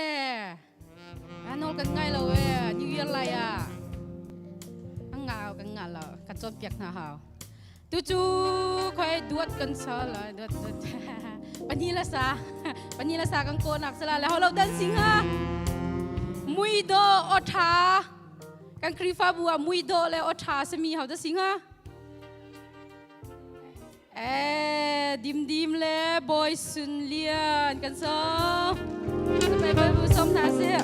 Anol kan ngai lo e New Year lai ah. Ang nga kan nga lo kan cawn piak hna hau. Tu cu khoi duat kan sa la duat duat. Panila sa panila sa kan ko nak sala la holo dancing ha. Mui do o tha. Kan Khrihfabu ah mui do le o tha sami hau da sing ha. Eh, dim dim le boy sun lian kan som. Sampai boy bu som hna sih.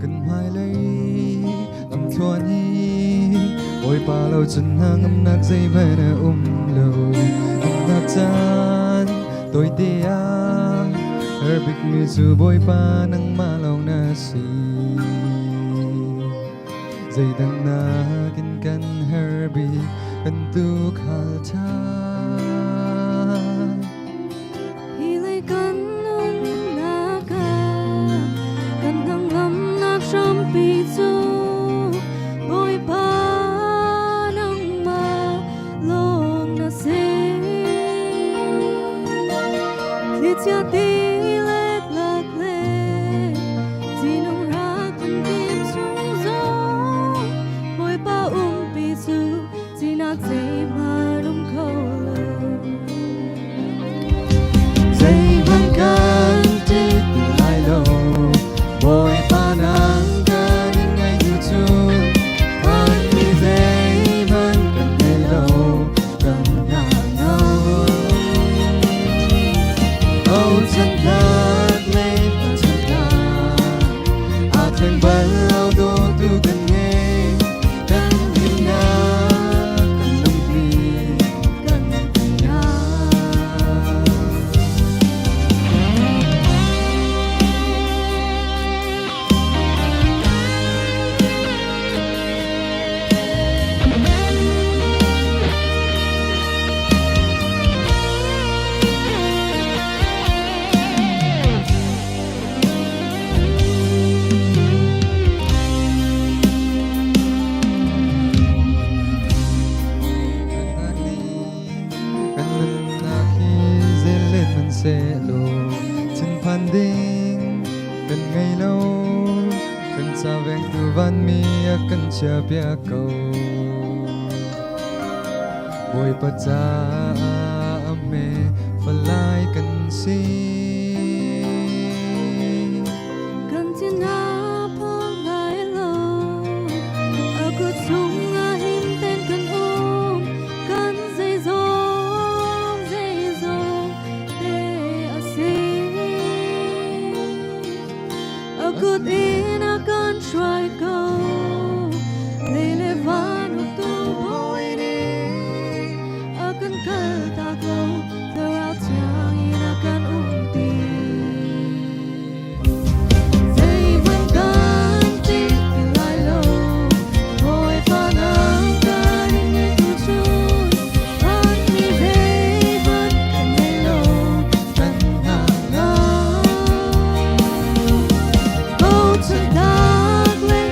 Kan hmailei lamthluan hi Bawipa lo cun hnangamnak zeihmanh a um lo. Nunnak caan tawite ah har bikmi cu Bawipa nangmah lawng na si. Zeidang nakin kan har bik kan tuukhal ṭha. Hi lei kan nunnak ah kan hnangamnak hrampi cu Bawipa nangmah lawng na si. Thlichia ti le tlak le tinung rak kan tim chung zong Bawipa umpi cu tinak zeihmanh um kho lo. Zeihmanh kan ṭih ti lai lo, Bawipa nang kan in ngeitu cu kan mi zeihmanh kan ngei lo, kan hna ngam. Bochan tlak le bochan tlak, aa thleng bal lo dawtu kan ngei, kan himnak kan lungpi kan teinak. Kan nunnak hi zelet hmanhsehlaw thinphan ding kan ngei lo. Kan ca vengtu vanmi a kan chiahpiak ko. Bawipa caah a hme falai kan si. Kan thin a phang lai lo, a kut chungah him ten kan um, kan zeizong zeizong te a si. A kut in a kan hruai ko, lei le van uktu Bawi nih a kan kaltak lo, thlarau thiang in a kan umpi. Zeihmanh kan ṭih ti lai lo, Bawipa nang kan in ngeitu cun an mi zeihmanh kan ngei lo, kan hna ngam. Bochan tlak le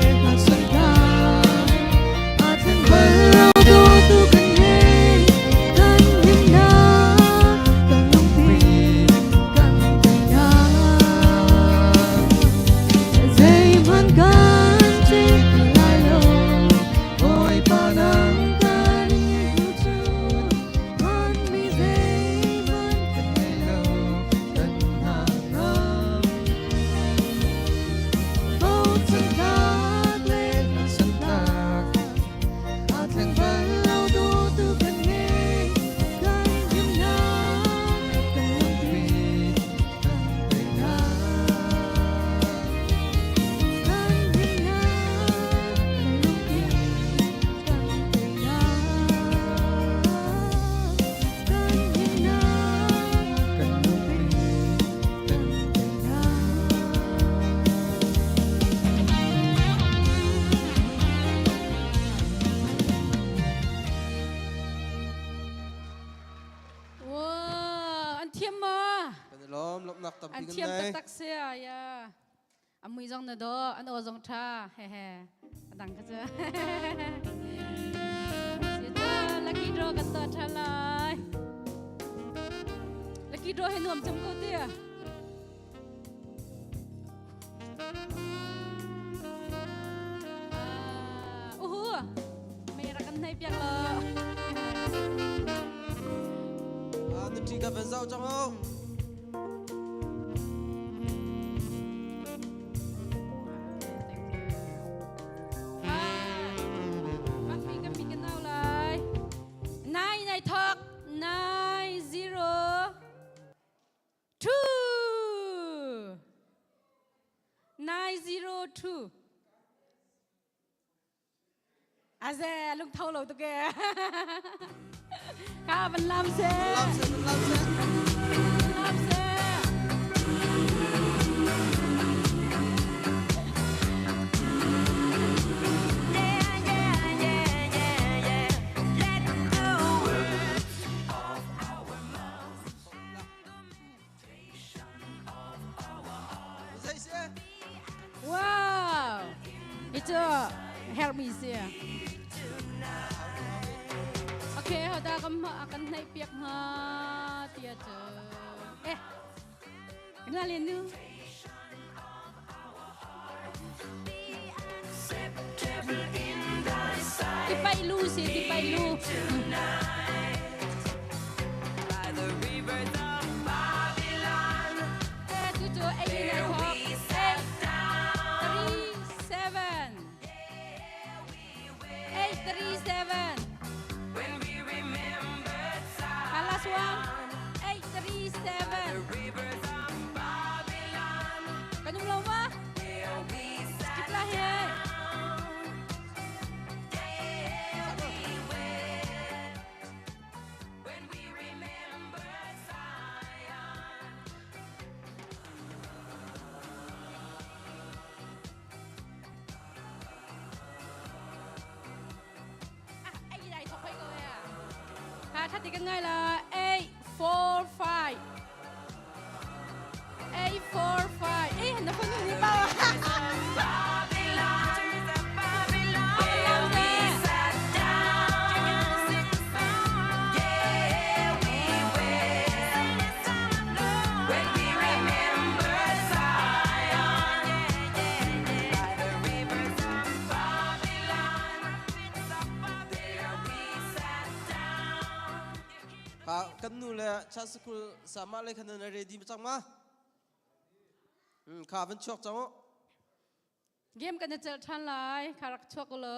thiam taktak si ya. A mui zong na do, an aw zong tha. He he. A dang kha cu. Si cu lucky draw kan tuah tha lai. Lucky draw he nuam cem ko ti. Uhu, mei rak kan hnai piak lo. Ah, na ṭi ka van zau cang o. Kan mi kan nau lai. Nai nai thok 9 2 902 Aze lungtho lo tuk e. Ka van lam se. Lam se, lam se. Lam se. Yeah, yeah, yeah, yeah, yeah. Let the words of our mouths Wow! Ito hermi si. Okay, hada kan kan naik piak ha tia cu. Eh, kenal le nu. Tipai lu si, tipai lu. By the rivers of Babylon, Eh, tu cu ei there nai we thok. sat down. 3 7 8 3 7 When we remembered Ah, last one. Zion, 8 3 the 7 rivers of Babylon, Kan um lo ma? there we sat Skip lah he. down. Yeah, we wept when we remembered Zion. Ah, ei dai thok hoi ko ya. Ha, thati kan ngai la. 8 4 5 8 4 5 Eh, na phone ni pa. Babylon, there we sat down. Yeah, we wept when we remembered Zion. By the rivers of Babylon, there we sat down. Ka kan nu le chan school sama le khan na ready cang ma? Kha van chuak cang u. Game kan cel than lai. Kha rak chuak lo.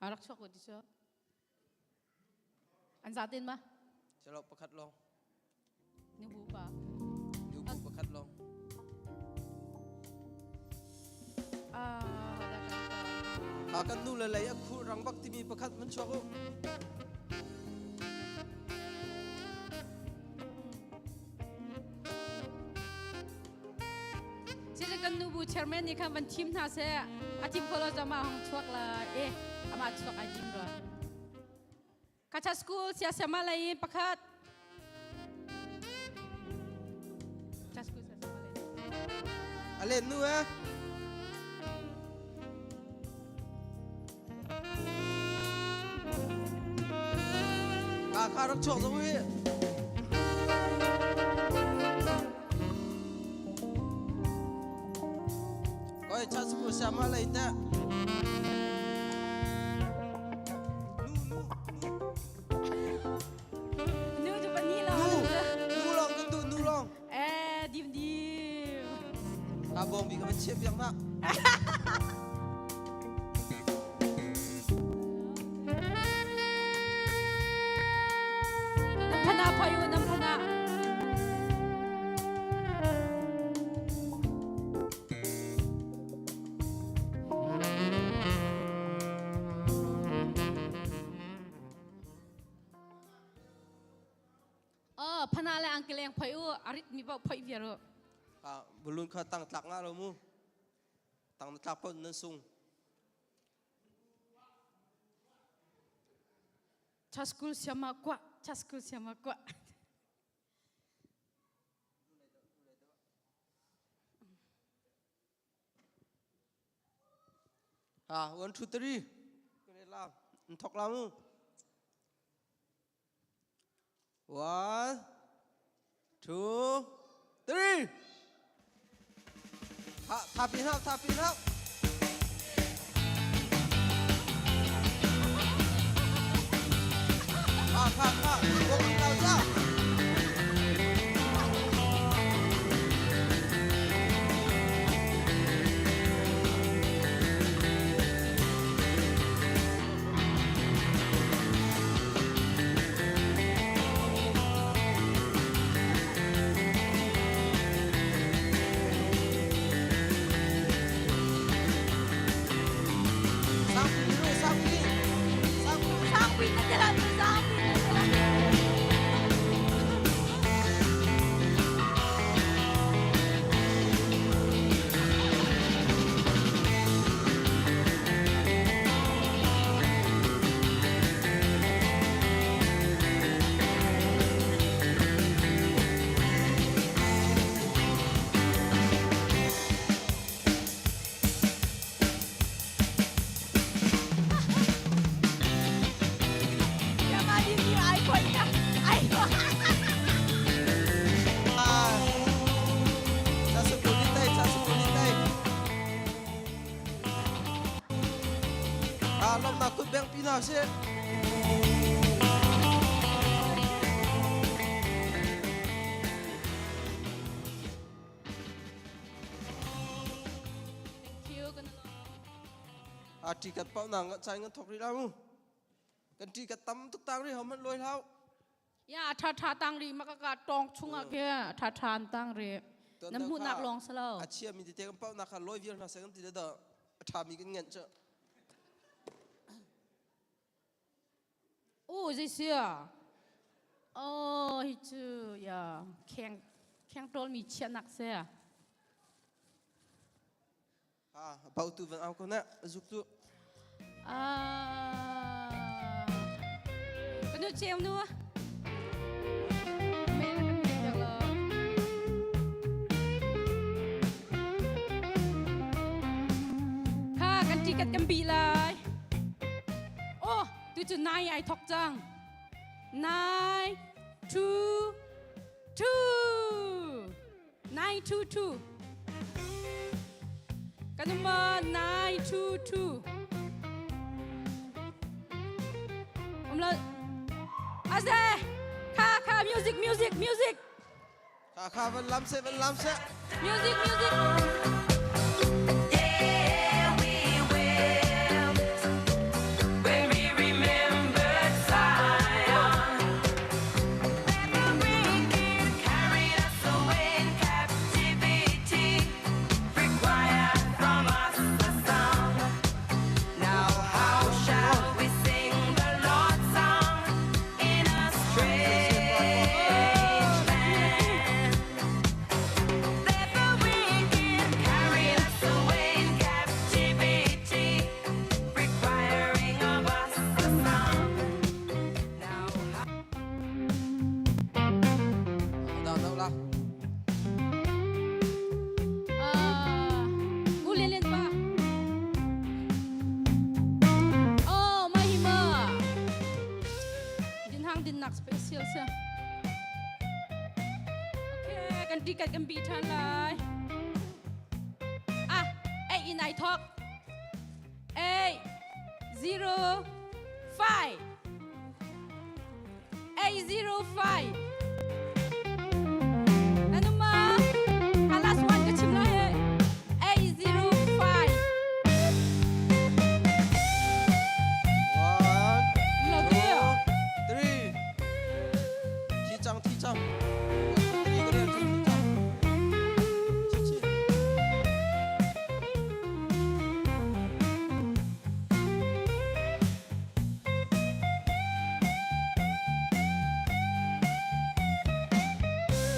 Ah, rak chuak ko ti chu. An zatin ma? Chalo pakhat long. Nu bu pa. Nu bu pakhat long. Ah, da kan pa. Kha kan nu le lei a khu rang bak timi pakhat van chuak u. Sisi kan nu bu chairman nih khan van thim hna seh. A thim kho lo zama hong chuak la. Eh, ama chuak ai tim rua. Kacha school sia siama lai pakhat. Kacha school sia siama lai. A len nu eh. Kha kha rak chuak zong hi. Koi chan school siama lai te. Nu nu Nu cu pahnih lawng nu an si. nu long kan duh nu long. Eh, dim dim. Ka bawng bi ka van chiah piak na. Nam phana phoi u, nam phana. Oh, phana le angkeleng phoi u, arit mi paoh phoi viar u. Ah, balloon kha tang tlak nga lo mu. Tang na tlak pon nan sung. Cha school siama kwa, cha school siama kwa. Ha, 1 2 3. Kare la. Thok la mu. 1 2 3. Ha, tha pin hau, tha pin hau. Kha, kha, kha. Bok tao cha. Lomnak kut beng pi hna sih. A ṭi kat pau na nga chai ngan thok ri la mu. Kan ṭi kat tam tuk tang ri hom man loi hlau. Ya tha tha tang ri maka ka tong chunga ke tha tha an tang ri. Na mu nak long salo. A chia mi te kan pau na kha loi vial hna se kan ti da a tha mi kan ngen cha. Oh, zei sia. Oh, hi cu ya kheng kheng tol mi chia nak se. Ha, bau tu van au ko na zuk tu. Ah. Kanu chem nu. Kha kan ticket kan bi lai. Oh, tu cu nai ai thok cang. 9 2 2 9 2 2 Kan ma 9 2 2 Om la Aze Kha kha music music music Kha kha van lam se van lam se. Music music. Yeah, we wept when we remembered Zion. That the wicked carried us away in captivity, required from us a song. Now how shall we sing the Lord's song in a strange land? That the wicked carried us away in captivity, requiring of us a song. Now how Dau dau la. Ah, u Lian Lian pa. Oh, mahima. Din hang din nak special sa. Okay, kan ticket kan bi than lai. Ah, 8 in I talk. 8 0 5 8 0 5 Ano ma? Ha last one ka chim lai he. 8 0 5 One, Lo two, te. three. Thi cang, thi cang. One, two, three, ka rel, thi cang. Chi chi.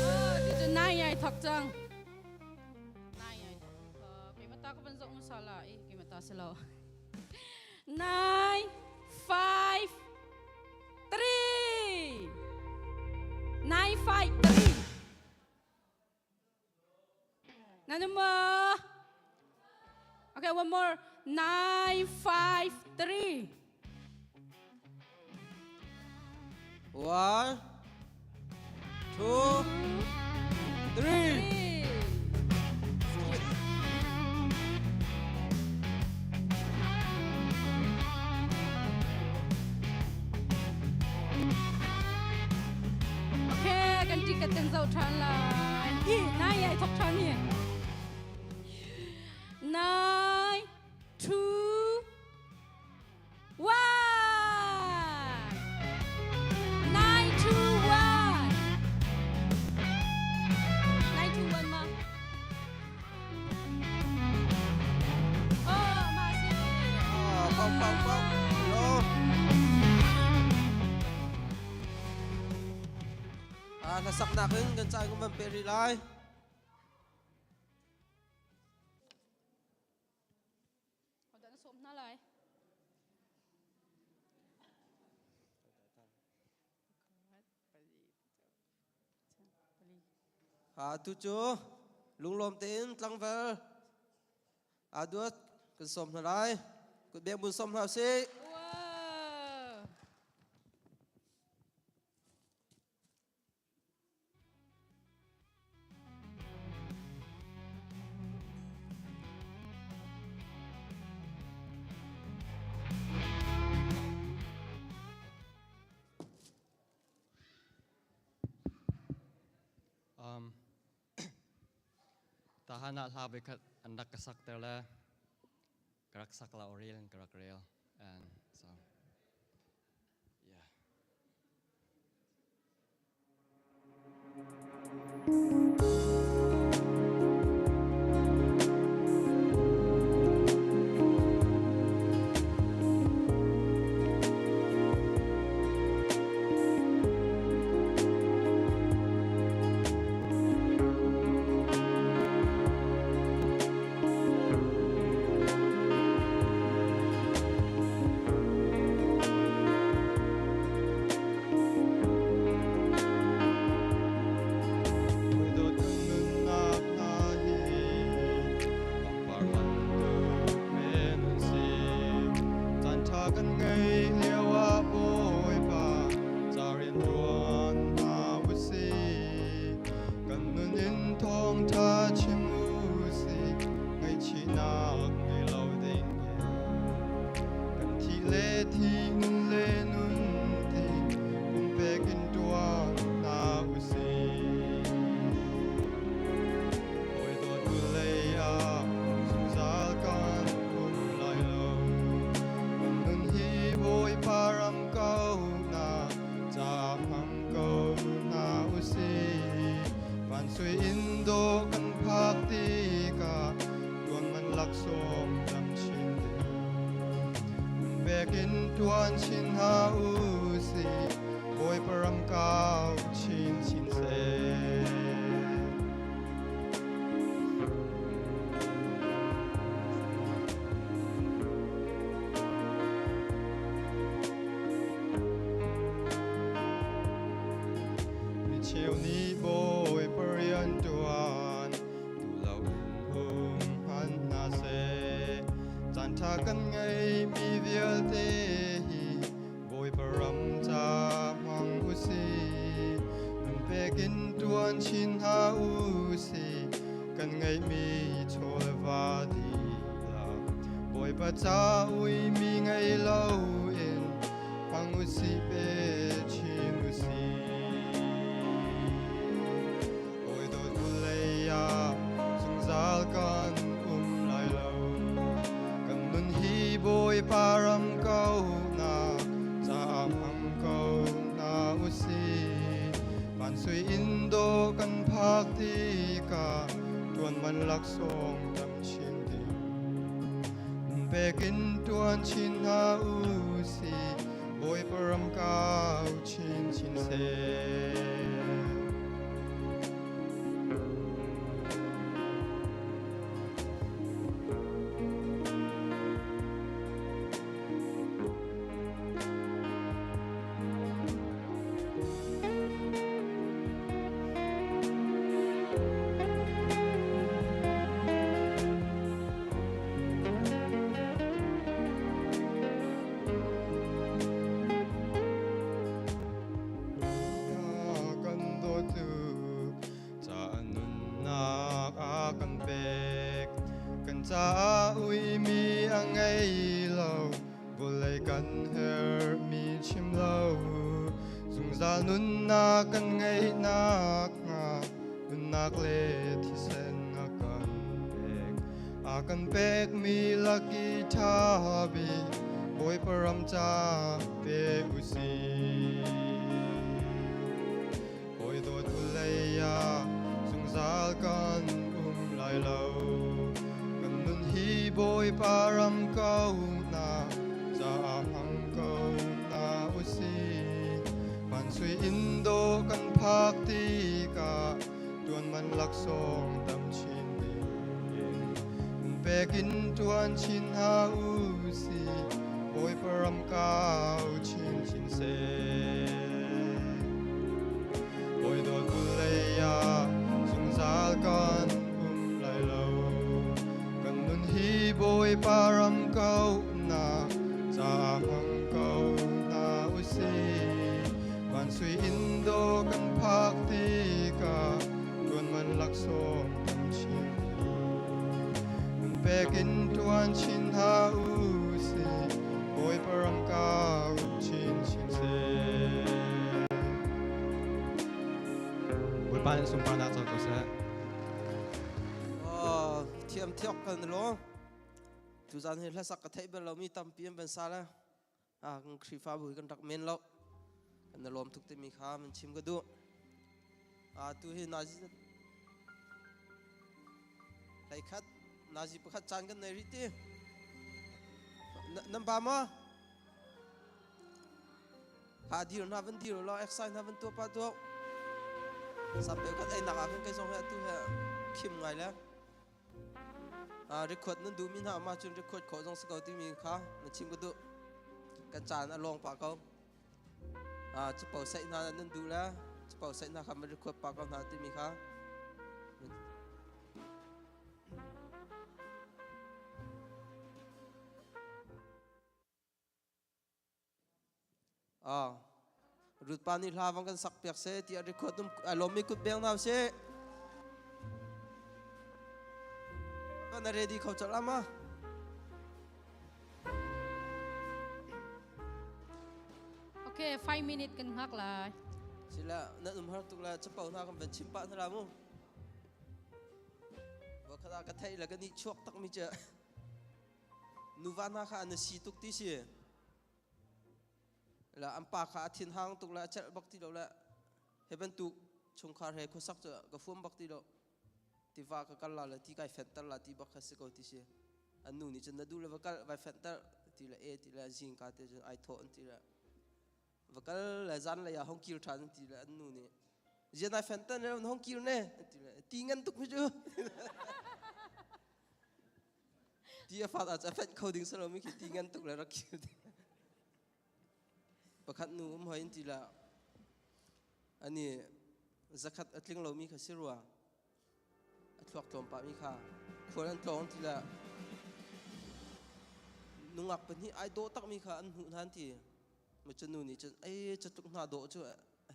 Oh, ti cu nai ai thok cang. Nai ai thok. Keimah ta ka van zoh hmasa la i keimah ta si lo. 9 5 3 9 5 3 Nanu ma? Okay, one more. 953. 1, 2, 3. Okay, kan ticket kan zoh ṭhan lai. Hi, nai ai thok ṭhan hi. 9, 2, 1. 9, 2, 1. 9, 2, 1 ma. Oh, ma si. Oh, pau, pau, pau. Lo. Ah, hlasak in kan cai kan van pe rih lai. Hodah na sawm hna lai? Ha tu cu lunglawm tein tlangval aa duat kan sawm hna lai. Kutbeng bun sawm hna usih. Wow. Um, tahan ah hla voikhat an rak ka sak ter le ka rak sak la rel in ka rak rel and so yeah. Kan ngei lio ah Bawipa ca rianṭuan hna usih. Kan nun in thawngṭha chim usih, ngaihchihnak ngei lo ding in. Kan thih le thi, nun le nun ti, pumpek in ṭuan hna usih. Hawi dawt vulei ah zungzal kan um lai lo. Kan nun hi Bawipa ram ko na caah hmang ko hna usih. Van sui inn dawh kan phak tikah tuan man laksawng tam chin ding. Pek in tuan chin hna usih, Bawipa ram kau chin chin seh. Mi cheu nih Bawipa rianṭuan duh loin um hmanh hna seh. Caanṭha kan ngeihmi vialte hi Bawipa ram ca hmang usih. Nun pek in ṭuan chin hna usih. Kan ngeihmi chaw le va dihlak Bawipa ca uimi ngei loin hmang usih pe chin usih. Hawi dawt vulei ah zungzal kan um lai lo. Kan nun hi Bawipa ram ko na caah hmang ko hna usih. Van sui inn dawh kan phak tikah ṭuan man laksawng tam chin ding. Nun pek in ṭuan chin hna usih, Bawipa ram kau chin chin seh. caah uimi a ngei lo vawlei kan herhmi chim lo zungzal nunnak kan ngeihnak hnga nunnak le thisen a kan pek a kan pekmi laki ṭha bik Bawipa ram ca pe usih Hawi dawt vulei ah zungzal kan um lai lo. Kan nun hi Bawipa ram ko na caah hmang ko hna usih. Van sui inn dawh kan phak tikah tuan man laksawng tam chin ding in pek in tuan chin hna usih. Bawipa ram kau chin chin seh. Bawi dawt vulei ah zungzal kan um lai lo. Kan nun hi Bawipa ram ko na caah hmang ko hna usih. Van sui inn dawh kan phak tikah tuan man laksawng tam chin. Nun pek in tuan chin hna usih. Bawipa ram kau chin chin seh. Bawipa nih sunparnak co ko seh. Oh, thiam thiok kan lo. Tuzan hi hlasak ka theih bal lomi tampi an van sa le. Ah, kan Khrihfabu hi kan rak men lo. Kan na lawm tuk timi kha man chim ka duh. Ah, tu hi nazi hlei khat nazi pakhat caan kan nei rih ti. Nan ba ma? Ha dir hna van dir law exercise hna van tuah pa tuah. Sampe khat ei nak ah khan kai zong he atu he khim ngai le. Record nan duhmi hna ma cun record khawh zong si ko timi kha na chim ka duh. Kan caan a lawng pah ko. Capo saih hna nan duh le capo saih hna kha ma record pah ko hna timi kha. Ruth pa nih hla vang kan sak piak seh tiah record um ai lawmmi kut beng hna usih. Na ready kho colh ama. Okay, 5 minute kan hngak lai. Sila na um har tuk la chapo hna kan van chim pah hna la mu. Wakhat ah ka theih la ka nih chuak tak mi che. Nuva hna kha an si tuk ti si. La an pa kha a thin hang tuk le a celh bak ti lo le he bantuk chungkhar he khuasak cu ka fuam bak ti lo. Tiva ka kal la le ti kai fenter la ti bak kha si ko ti si. An nu nih cun na duh le va kal vai fenter ti le e ti le zingka te cun ai thawh an ti le va kal le zan lei ah hong kir ṭhan an ti le an nu nih zian ai fenter ne hong kir ne an ti le ti ngan tuk mi cu Ti a fat ah a fenh kho ding si lomi khi ti ngan tuk le rak khil ding. Pakhat nu um hoi in ti la ani zakhat a tling lomi kha si rua a thluak tlawm pah mi kha khual an tlawng ti la nungak pahnih ai dawh tak mi kha an hmuh hna an ti ma cu nu nih cun ei cu tluk hna dawh cu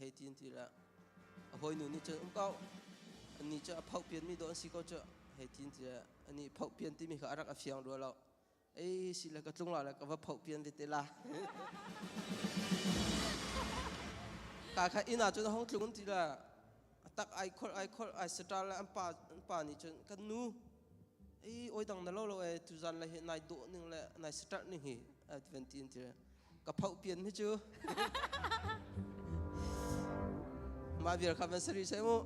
hei ti an ti le a hawinu nih cun um ko annih cu a phoh pian mi dawh an si ko cu hei ti an ti le anih phoh pian timi kha a rak a fiang rua lo ei si le ka tlung la le ka va phoh pian ve te la ka kha inn ah cun a hong tlung an ti le a tak ai khol ai khol ai saṭal le an pa an pa nih cun kan nu ei oi dang na lo lo e tuzan le hi nai dawh ning le nai saṭalh ning hi a van ti an ti le ka phoh pian hi cu mah vial kha van sari sai mu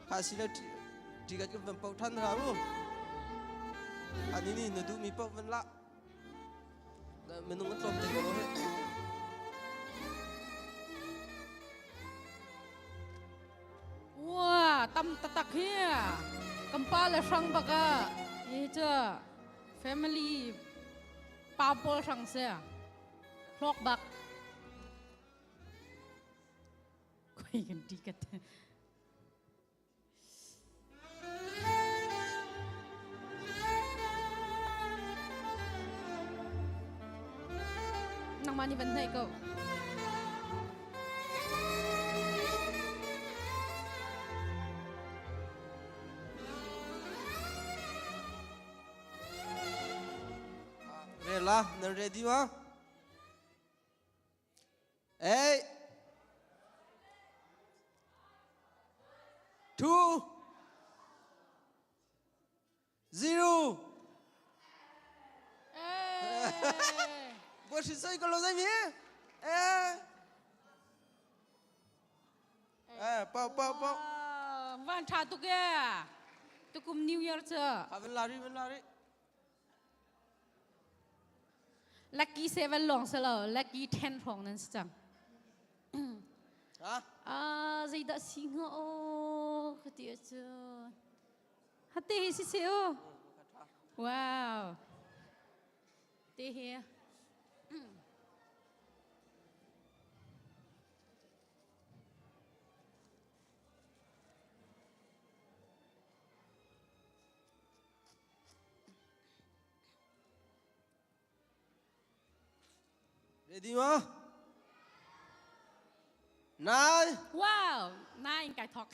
kha si le tikat kan van poh than ha mu ani ni na duh mi poh van la minung an tlawm te ko he Wa tam tatak hi kampa le hrang baka hi cu family Pa pawl hrang si. Hlawk bak. Koi kan ti kat. Nangmah nih van hnaih ko. la nan ready ma? 8 2 0 Bua si soi ko lo zai mi? Eh. Eh, pau pau pau. Van tha tuk e. Tukum New Year cha. Ha van lari van lari. Lucky 7 long salo, lucky 10 rong nan si cang. Ha? Ah, zeidah si hnga o ka ti ahcun. Hate hi si si u. Wow. Te hi. Ready ma? 9. Wow, 9 kai thok.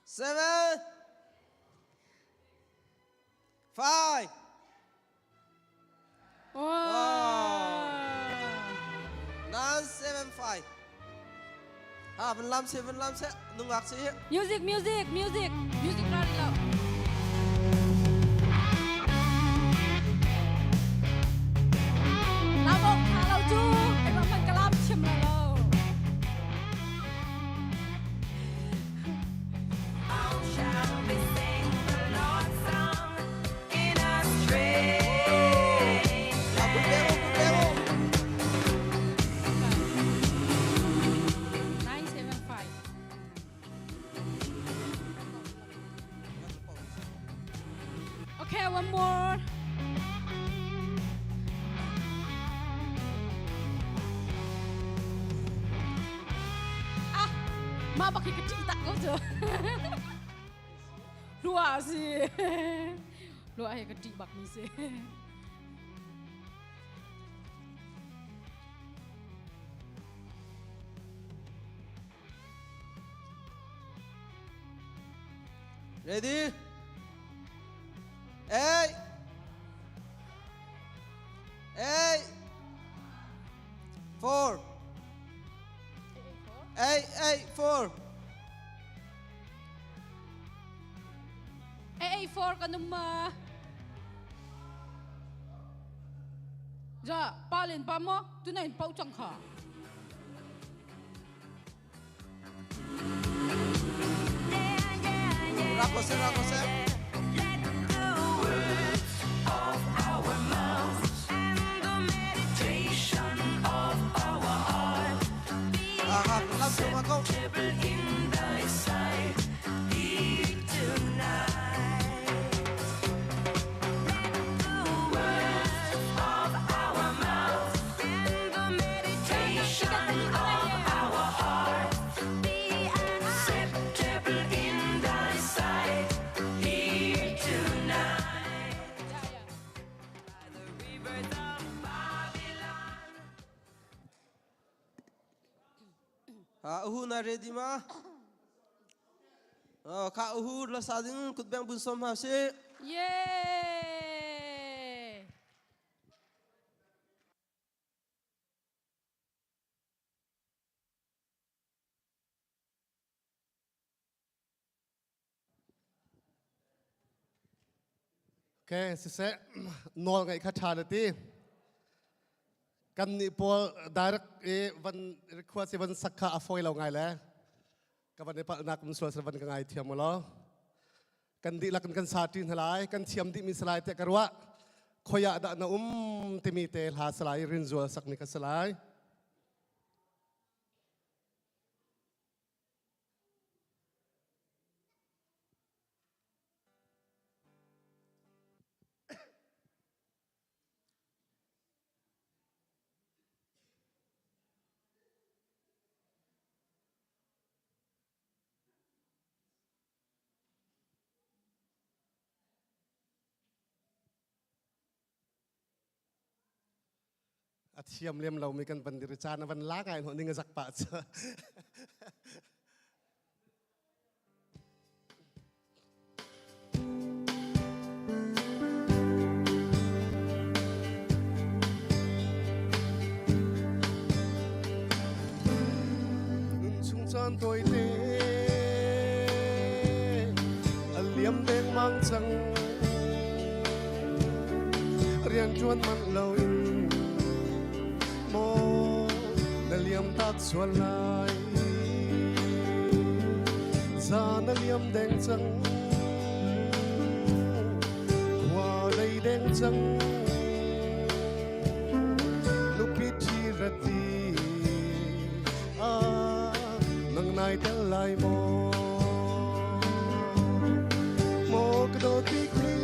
7 5 Wow. 9 7 5 Ha, van lam se, van lam se, nungak se. Music, music, music, music ra lo. Lam ok tha lo cu, ai ma man ka lam chim lo lo. Shall we sing the Lord's song in a strange land? 975. Okay, one more. Ah, ma bak hi ka ṭih tak ko cu. Lua si. Lua hi ka ṭih bak mi si. Ready? 8 8 4 8 8 4 8 8 4 kan um ma. Ja, pa len pa mo, tu na in pau chang kha. Rako se, rako se. Let the words of our mouths and the meditation of our heart be Ah, lam se ma ko. acceptable in thy sight here tonight. Let the words of our mouths and the meditation of our heart be acceptable in thy sight here tonight. By the rivers of Babylon. Ha, uhu na ready ma? Oh, kha uhu la sa ding kut beng bun som ha si. Yay! Okay, siseh nawl ngaih kha ṭha na ti. Kan nih pawl direct i van request i van sak kha a fawi lo ngai le ka van i palhnak um sual van ka ngai thiam law. Kan dihlak in kan sa ṭi hna lai, kan thiam dihmi salai tiah ka ruah. Khoi ah dah na um timi te hla salai rinzual sakmi ka salai. A thiam lem lomi kan van dir i caan a van la ngai hnawh ning a zak pah cu. Caan tawite a liam dengmang cang. Rianṭuan manh loin maw na liam tak sual lai. Zan a liam deng cang. Khua dei deng cang. Nupi ṭhi rati ah nang nai tel lai maw? Maw ka dawt bik mi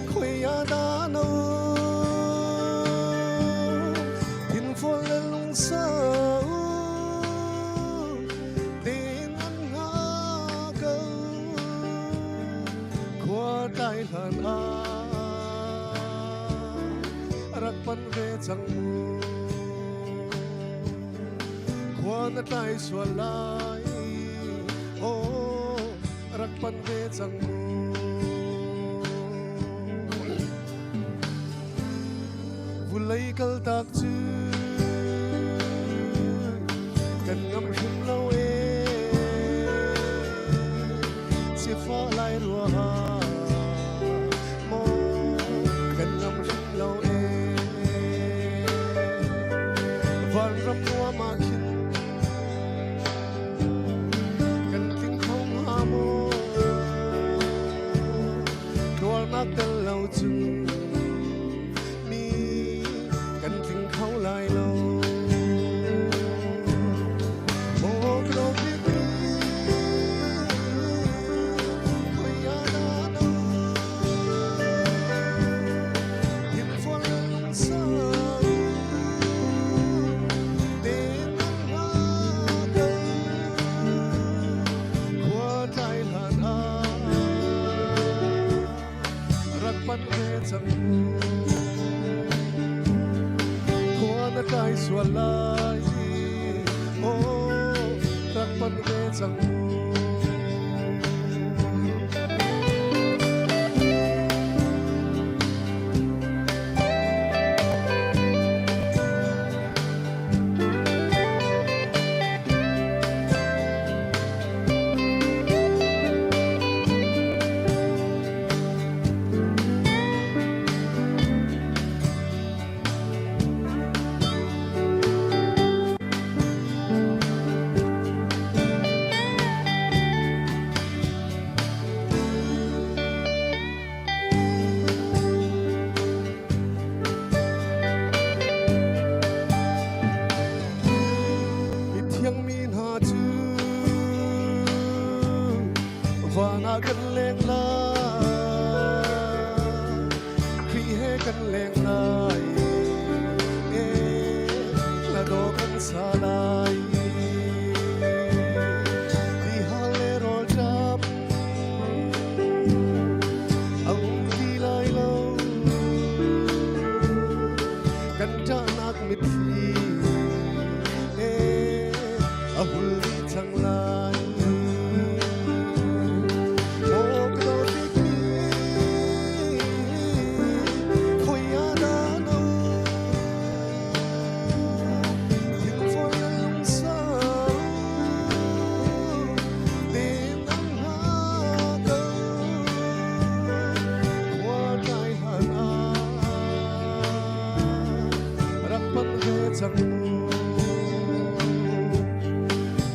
khoi ah dah na um? Thinfual le lungsau tein an hngak ko. Khua tlai hlan ah rak pan ve cang mu. Khua na tlai sual lai, aw rak pan ve cang mu. Vulei kaltak cu kan ngam hrim lo e. Sifah lai rua maw kan ngam hrim lo e. Vanram nuam ah khin kan tling kho hnga maw? Tuarnak tel lo cun mi kan tling kho lai lo. Maw ka dawt bikmi, khoi ah dah na um? Thinfual le lungsau tein an hngak ko. Khua tlai hlan ah rak panh ve cang mu. Khua na tlai sual lai, aw rak panh ve cang mu. Mithiang mi hna cu van ah kan leng lai, Khrih he kan leng lai, eh, hla dawh kan sa lai. Ti hal le rawl ṭam a um ti lai lo. Kan ṭahnak mitthli eh, a hul dih cang lai. Maw ka dawt bikmi, khoi ah dah na um? Thinfual le lungsau tein an hngak ko. Khua tlai hlan ah rak panh ve cang mu.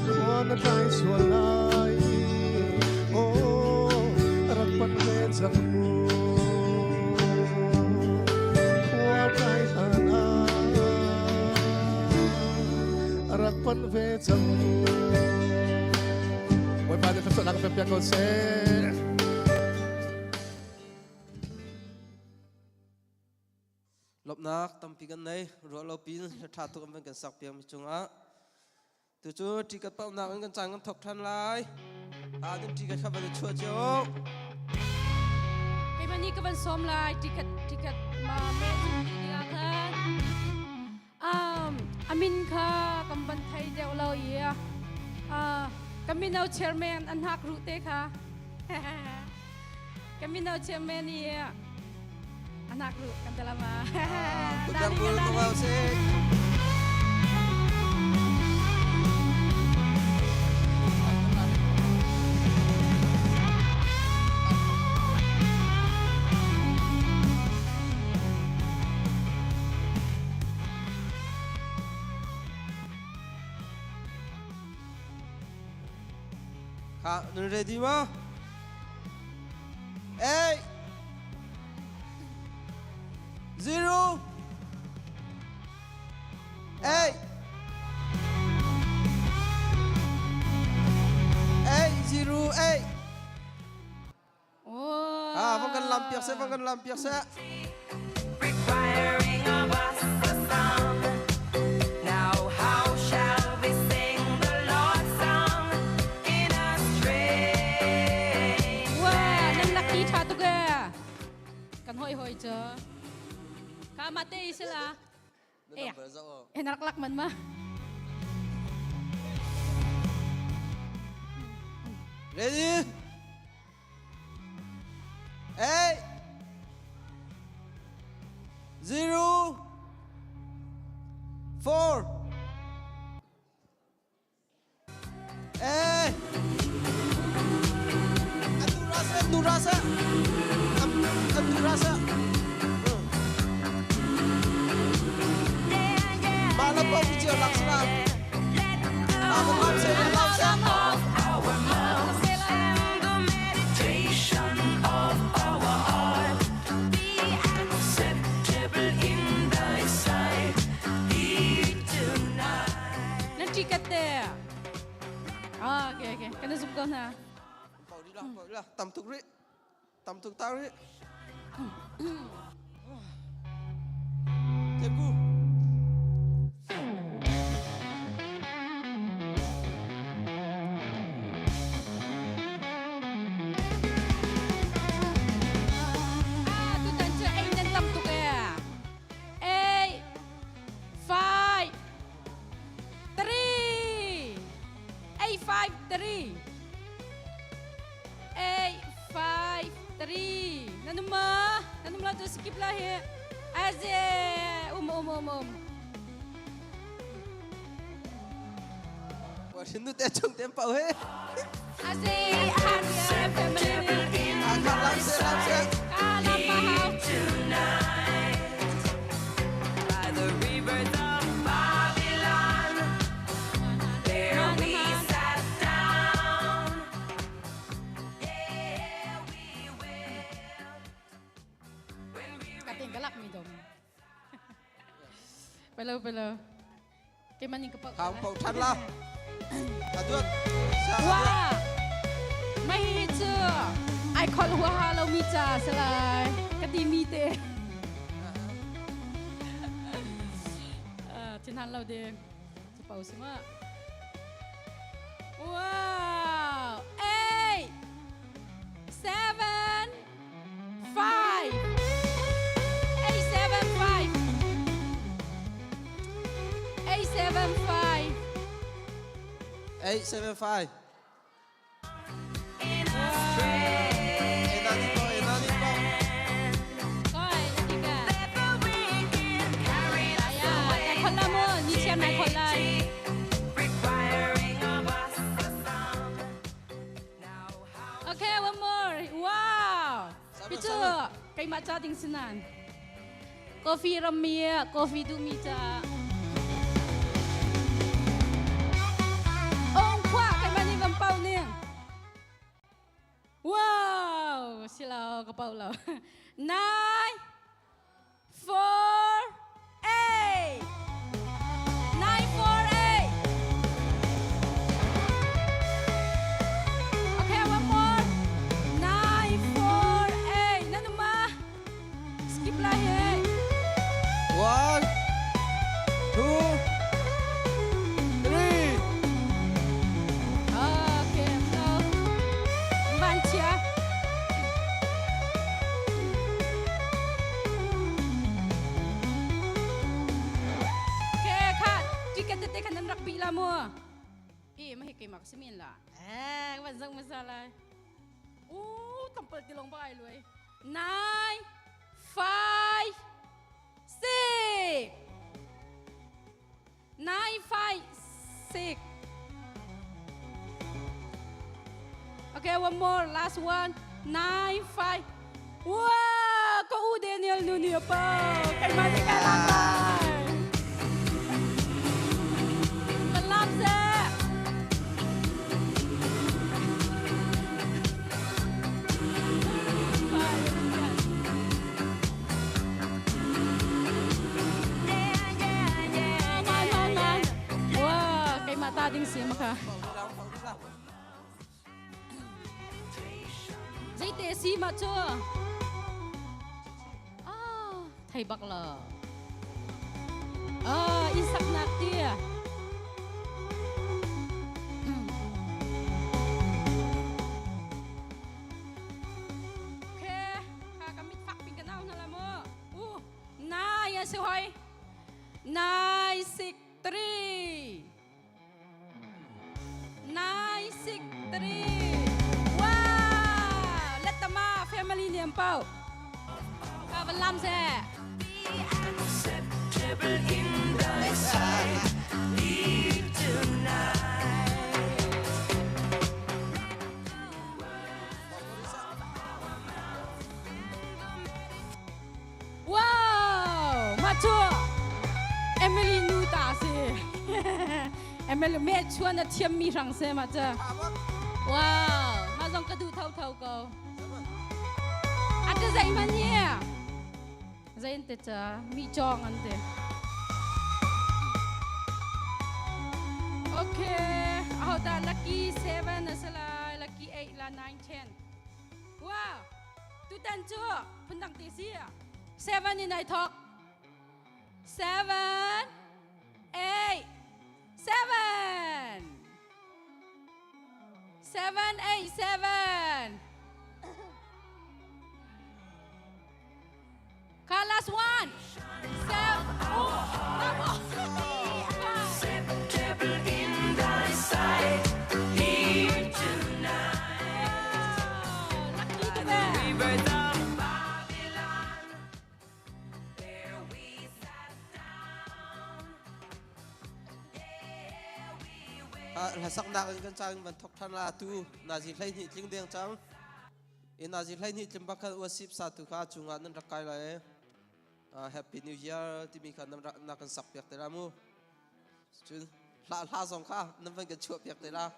Khua na tlai sual lai, aw rak panh ve cang mu. Khua tlai hlan ah rak panh ve cang mu. Bawipa nih thluachuahnak kan pek piak ko seh. Lawmhnak tampi kan nei. Ruah lo pin hla ṭha tuk an van kan sak piak mi cungah tucu ticket pauhnak in kan caan kan thok ṭhan lai. Ah nan ticket kha van i chuah cio. Keimah nih ka van sawm lai ticket ticket ma me cu ti dingah khan um amin kha kan van thei deuh lo i uh, ka mino chairman an hak ruh te kha ka mino chairman i anak ruh kan te lama. Kutang bul ko sik. Nan ready ma? 8 0 8 8 0 8. Ah, vang kan lam piak seh, vang kan lam piak seh. Requiring of us a song. Now how shall we sing the Lord's song in a strange Wah, nan laki tha tuk e. Kan hoi hoi cha. Ka mate sila. Eh, eh narak lak man ma. Ready? 8 0 4 Eh! Atu rasa, atu rasa. Atu rasa. Mah la pau cio lak sila. Ah, lam se, lam se. Meditation of our heart be acceptable in thy sight here tonight. Nan ticket te. Ah, okay, okay. Kana zoom ko na. Pau di lah, pau di lah. Tam tuk ri. Tam tuk ta ri. Teku. Ah, tu tan chu ei nan tam tuk e. 8 5 3 8 5 3 8 5 3 Nanuma, nanum la tu skip la he. Aze, um um um um. Wah, sinu te chung tem pau he. Aze, ah, family. Ah, kha lam se, lam se. Ah, lam pa hau. Tonight, by the rivers of Babylon, there we sat down. Yeah, we wept when we Kating galak mi dom. Pelo pelo. Kay maning kapag. Kham pau than la. Aduat. Wa. Mai chu. Ai khol hua ha lo mi cha salai. Kati mi te. Tin han lo ding. Chu pau sima. Wow. 8 7 5 8 7 5 8 7 5 8 7 5. in a strange Ena ni po, ena ni po. Coi, na Let the wicked carry us Ya, away. nai khol la mo, ni chiam nai khol lai. Requiring of us a song. Now how Okay, one more. Wow. Seven, Pi chu, seven. kai ma cha ding sinan. Coffee ram mi, coffee du mi cha. Ong khwa kai ma ni vam pau ning. Wow, sila ka pau lo. 9 4 8 9 4 8. Okay, one more. 9 4 8. Nanuma. Skip la he. 1 2 3. Okay, so van chia. Okay, kha ticket te khan nan rak bi la mo. E ma he ke mak simin la. Eh, van zang masala. Oh, tampal tilong ba ai lui. 9 5 6 9 5 6. Okay, one more, last one. 9 5. Wow, ko u Daniel nu ni pa. Kai ma ti ka lam ba. Man lam se. si ma kha. Zeite si ma cu? Ah, thei bak lo. Ah, inn saknak ti. Okay, kha ka mit fak pin ka nau na la mu. U, nai a si hoi. 9 6 3 9 6 3 Wow! Letama family niam pau. Ka van lam se. Acceptable in thy sight here tonight. Wow! Mah cu Emily nu ta si. Emily me chuan a thiam mi hrang se mah cu. Wow! Mah zong ka duh tho tho ko. A te zei man hi? Zei an te cha? Mi chong an te. Okay, aho dah lucky 7 a si lai, lucky 8 la 9 10. Wow! Tutan cu phundang te si. 7 in ai thok. 7 8 7 7 8 7 Ka last one. Seven. Oh, Acceptable in thy sight here tonight. The rivers of Babylon, there we sat down. Hlasaknak in kan cang van thok than la tu nazi hlei hnih tling deng cang. I nazi hlei hnih tling bak khan worship sa tu kha chungah nan rak kai lai. Happy New Year timi kha nan na kan sak piak te la mu. Cun hla hla zong kha nan van kan chuah piak te la.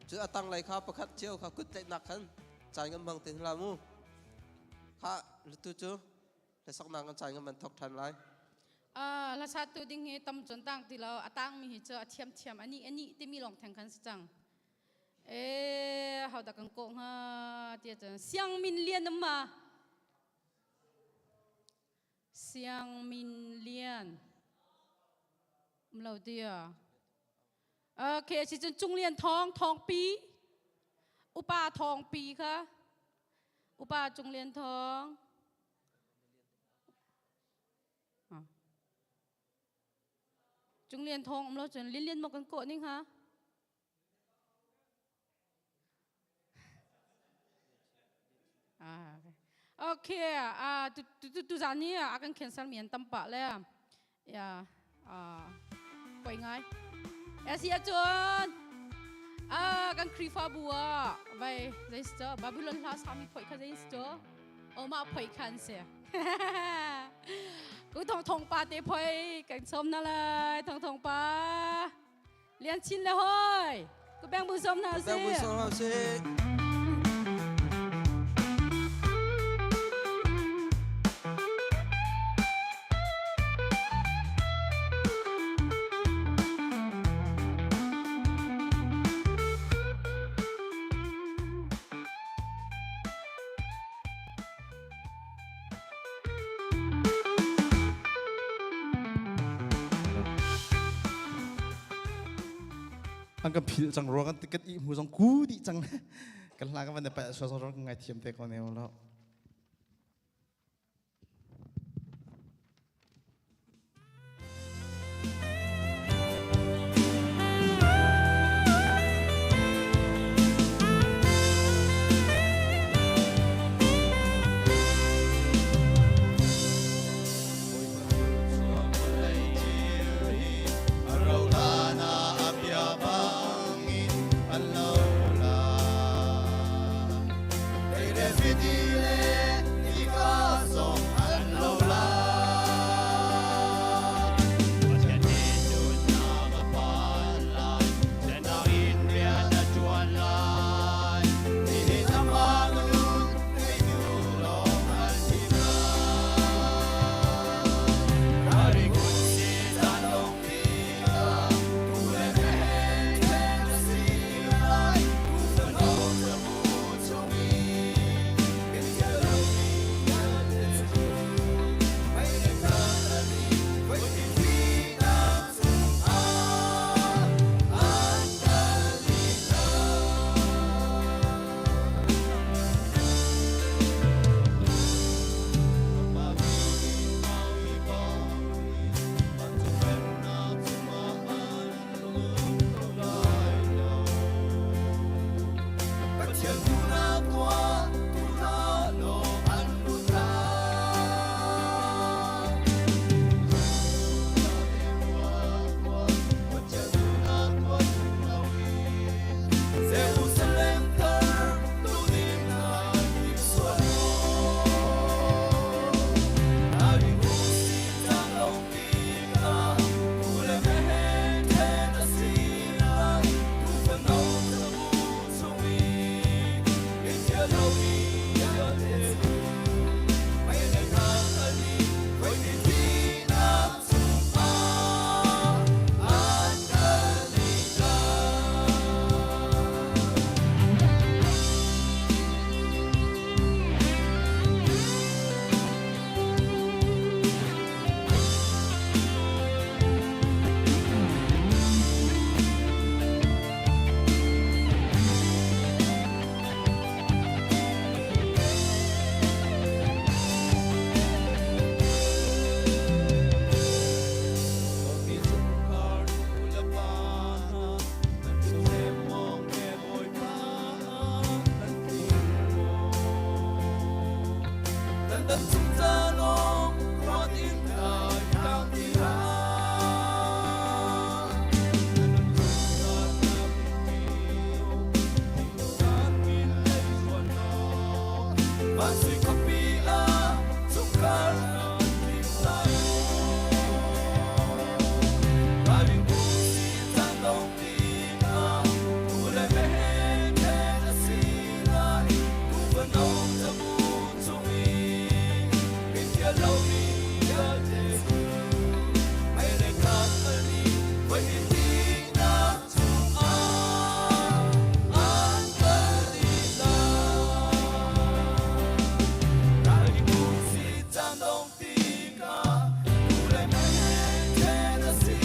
Cun a tang lei kha pakhat cio kha kut tlaihnak khan caan kan hmang te la mu. Kha tu cu hlasaknak kan caan kan van thok than lai. Hla satu ding hi tam cun tang ti lo a tang mi hi cu a thiam thiam ani ani timi lawng theng khan si cang. Eh, hau dah kan kawh hnga tiah cun Siang Min Lian um ma? Siang Min Lian um lo tia. Okay, si cun Cung Lian Thawng Thawng Pi upa Thawng Pi kha upa Cung Lian Thawng. Cung Lian Thawng um lo cun Lian Lian maw kan kawh ning ha? Ah, okay. Ah, tu tu tu zan ni a kan cancel mi an tam pah le. Ya, ah, poi ngai. Ya si acun. Ah, kan Khrifabu ah, vai zai sto Babylon hla sami phoi kha zai sto. O ma phoi khan se. Ku thong thong pa te phoi kan som na lai thong thong pa. Lian chin le hoi. Ku beng bu som hna Beng bu som hna sih. An kan phil cang rua kan tiket i hmu zong ku dih cang kan hla kan van pa so so kan ngai thiam te ko ne lo. Nan chung ca lawng ruat in kai tang ti hlah. Na nun lungnak na caan min lei zuan law van sui khuapi ah chungkhar nan lim lai. Ralring bu si caan dong tikah tu le meheh then a si lai. Tuufa no cabu chung i min ṭial lomi vialte cu mei le khat ali voi hnih thihnak chungah an kal dih lai. Ralring bu si caan dong tikah tu le meheh then a si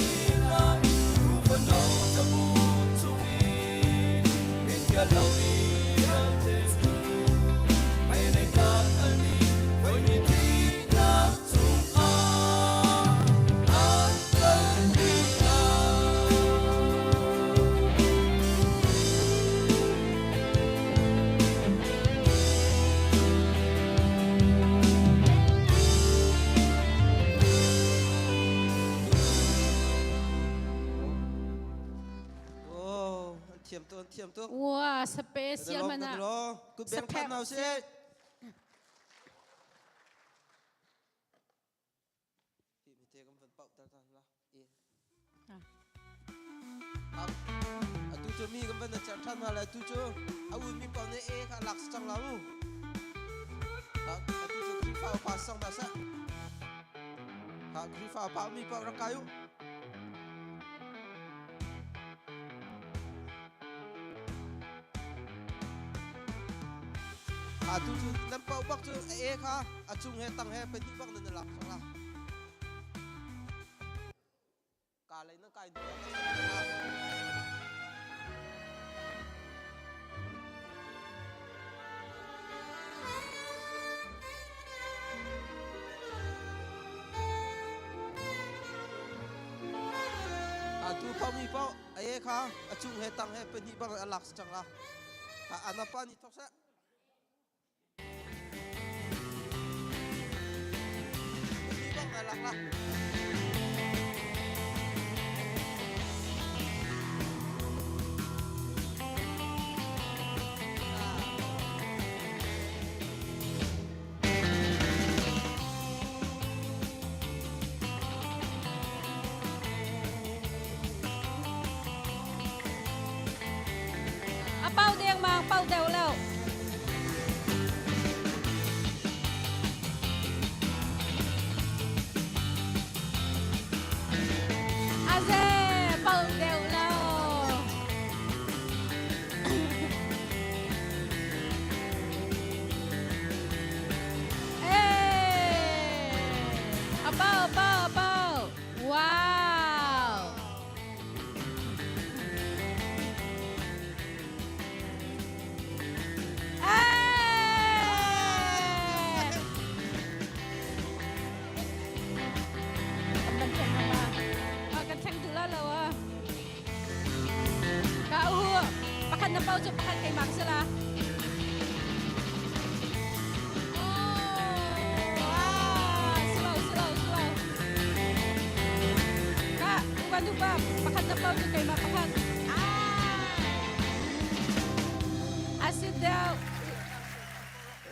lai. Tuufa no cabu chung i min ṭial lomi vialte cu mei le khat ali voi hnih thihnak chungah an kal dih lai. Oh, an thiam tuk, an thiam tuk. Wah, special mana. Kut beng than hna usih. Hi mi te kan van pauh ter ta la. E. Atu cu mi kan van na cer than hna le atu cu a un mi paoh nih e kha lak si cang la mu. Atu cu Khrihfa upa sang hna seh. Ha Khrihfa upa mi paoh rak kai u. Atu cu nan paoh bak cu a e kha a cung he tang he pahnih bak nan i lak cang la. Ka lei nan kai duh ah Atu phomi paoh a e kha a cung he tang he pahnih bang a lak cang la. Anapa nih thok seh. Pahnih bang a lak la. A pau dengmang, pau deuh lo. Aze, pau deuh lo. Eh, a pau, pau, pau. Wow. Eh! Kan thleng na pa. Kan thleng duh la lo ah. Ka u, pakhat na pau cu pakhat keimah ka si la. Oh, slow, slow, slow. Ka, uban upa, pakhat na pau cu keimah pakhat. Ah! Asit deuh.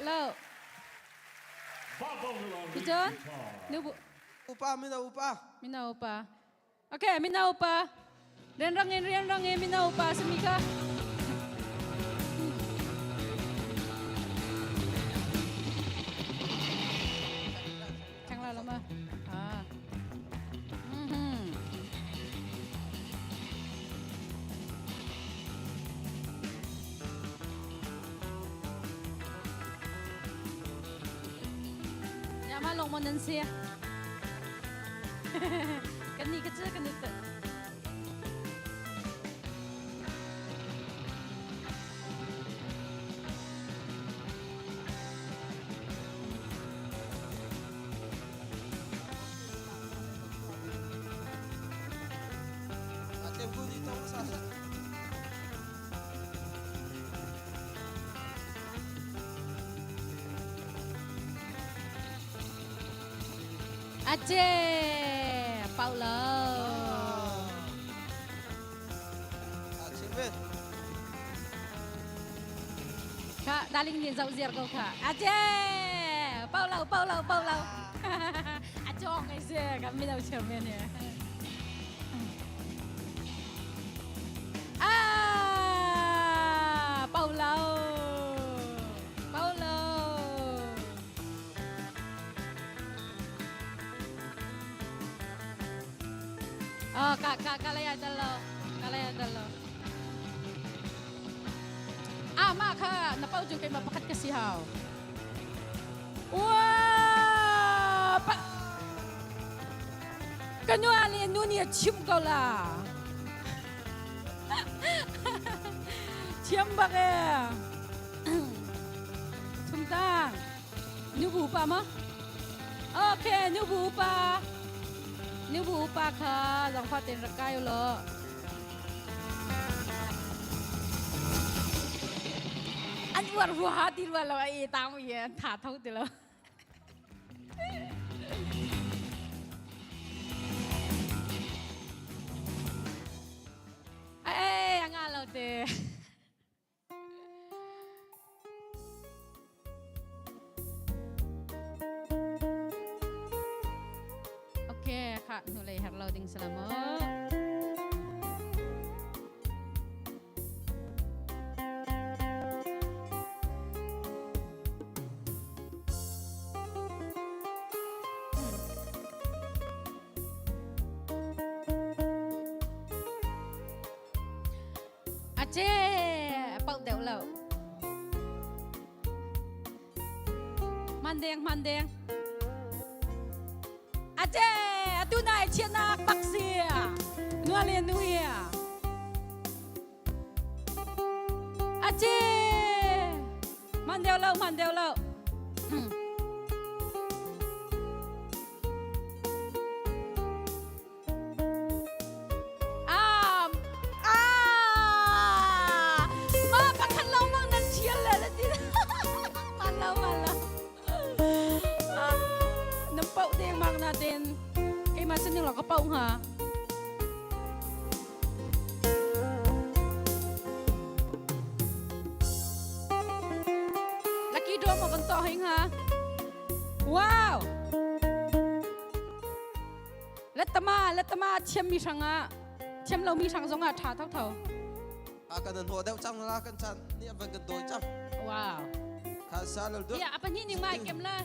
Lo. John, nu Upa mino upa. Mino upa. Okay, mino upa. Rianrang in rianrang in mino upa simi kha. Chang la lama. Ah. Mhm. Ya ma long mon nan sia. Kan ni ka cu kan i Ache Paulo. Kha darling nih zoh ziar ko kha. Ache Paulo Paulo Paulo. A chong ai se kan mino chairman he. Ah Paulo. Paulo. Oh, ka ka kalaya dalo. Kalaya dalo. Ah, ma kha na pau jung kai ma pakhat ka si hau. Wow! Pa Kanua le nu nih a chim ko la. Thiam bak e. Thum tang. Nubu pa ma? Okay, nubu pa. Nubu pa kha zangfa ten rak kai lo. An uar huaha ti rua lo ai tang i an tha tho ti lo. Ai, anga lo te. Okay, kha hnulei her lo ding sala mo. Ache, pau deuh lo. Man deng, man deng. Ache, atu nai chianak bak sia. Nua le nu ya. Ache, man deuh lo, man deuh lo. Ah, ah, ma pakhat lo mang nan thial le na ti. Man lo, man lo. Ah, Nam pau deng mang na ten. Keimah sin lo ka pau hnga. Lucky draw ma van to hing ha. Wow. Letama letama thiammi hrangah thiam lomi hrang zongah ṭha thotho. A kan an deuh cang la kan chan ni van kan doi cang. Wow. Kha sa lal du. Ya apa ni ning mai kem la.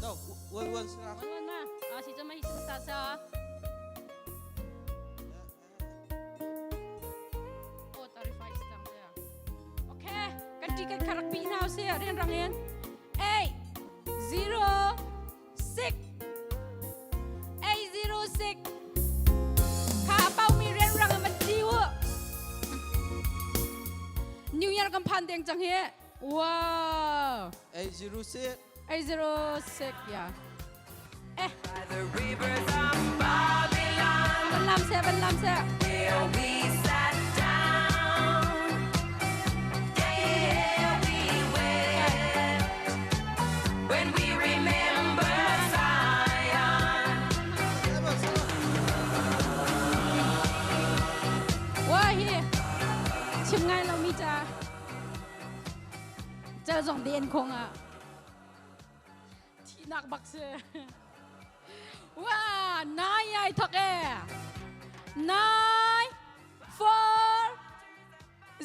No, wan wan sa. Wan wan ma. A si chama hi sa sa. Oh, tarifai stang ya. Okay, kan ticket kharak pi now se rian rang in. 8 0 6 8 0 6 kha pau mi rian rang man ti u New Year kan phan deng chang he wow 806 806 yeah eh Van lam se van lam se Where we sat down, yeah, we wept when we remember Zion. Wa hi chim ngai lo mi cha chal zong den khong a Thihnak bak si. Wa nai ai thok e. 9 4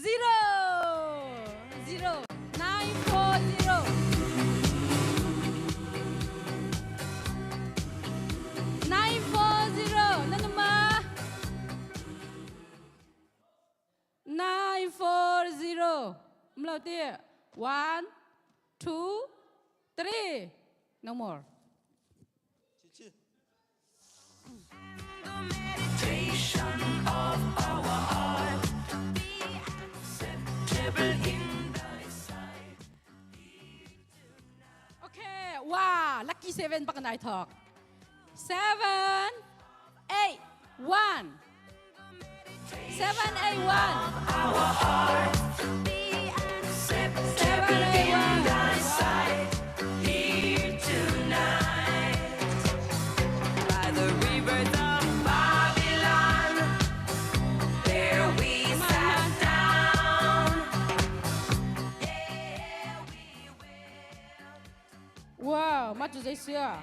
0 0 9 4 0 9 4 0 nanuma 9 4 0 Mlo ti 1 2 3 No more. Meditation of our heart, be acceptable in thy sight. Okay, wow, lucky 7 bak nai thok. 7 8 1 7 8 1 Our heart, be acceptable in thy sight here tonight. Wow, mah cu zei sia?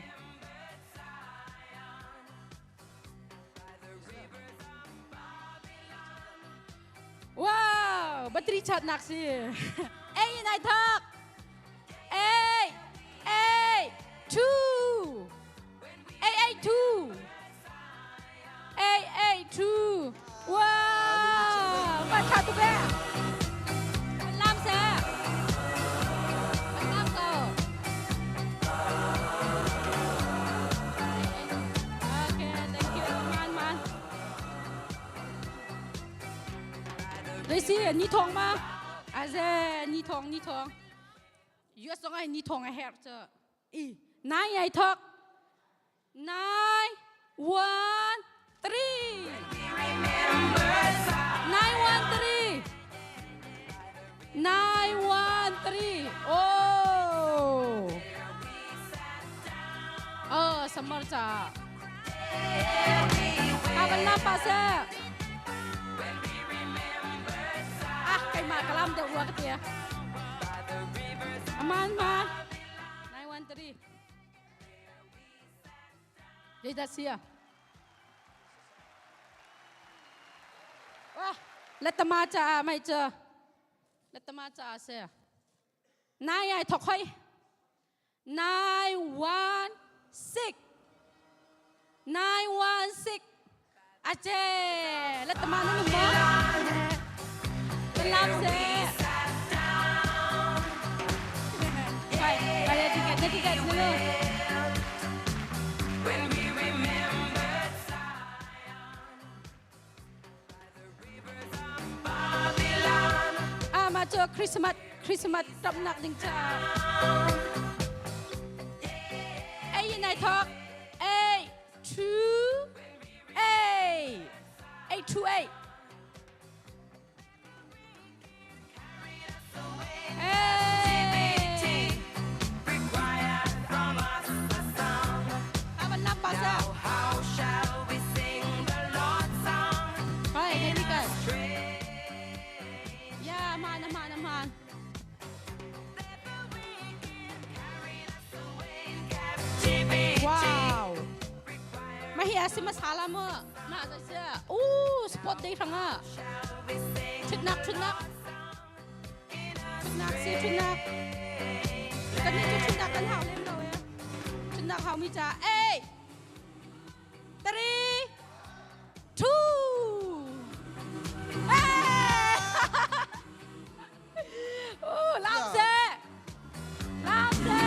Wow, battery chatnak si. Ei nai thak. 8 8 2 8 8 2 8 8 2 Wow, ma tha tuk e. Lam se. Lam ko. Okay, thank you. Man man. Lesi ni thong ma. Aze ni thong ni thong. US zong ai ni thong a her cha. I nai ai thok. 9 1 3 9 1 3 9 1 3 Oh. Oh, summer cha. Aban lam pa se. Ah, keimah kalam deuh rua ka tia. Aman ma. 9 1 3 Zeidah sia? Wah, letama caah mai ca. Letama caah sia. Nai ai thok hoi. 9 1 6 9 1 6 Ache, letama na nung mo. Lam se. Vai, vai, tiket, tiket, dulu. Ah, mah cu Christmas Christmas tamnak ding caah. Ei nai thok. 8 2 8 8 2 8. Wow. Mahi asi masala mo. Ma sia. Uh, spot day ranga. Chutnak chutnak. Chutnak si chutnak. Kan ni chu chutnak kan hau lem lo ya. Chutnak hau mi cha. 8 3 2 Hey! Uh, lam se. Lam se.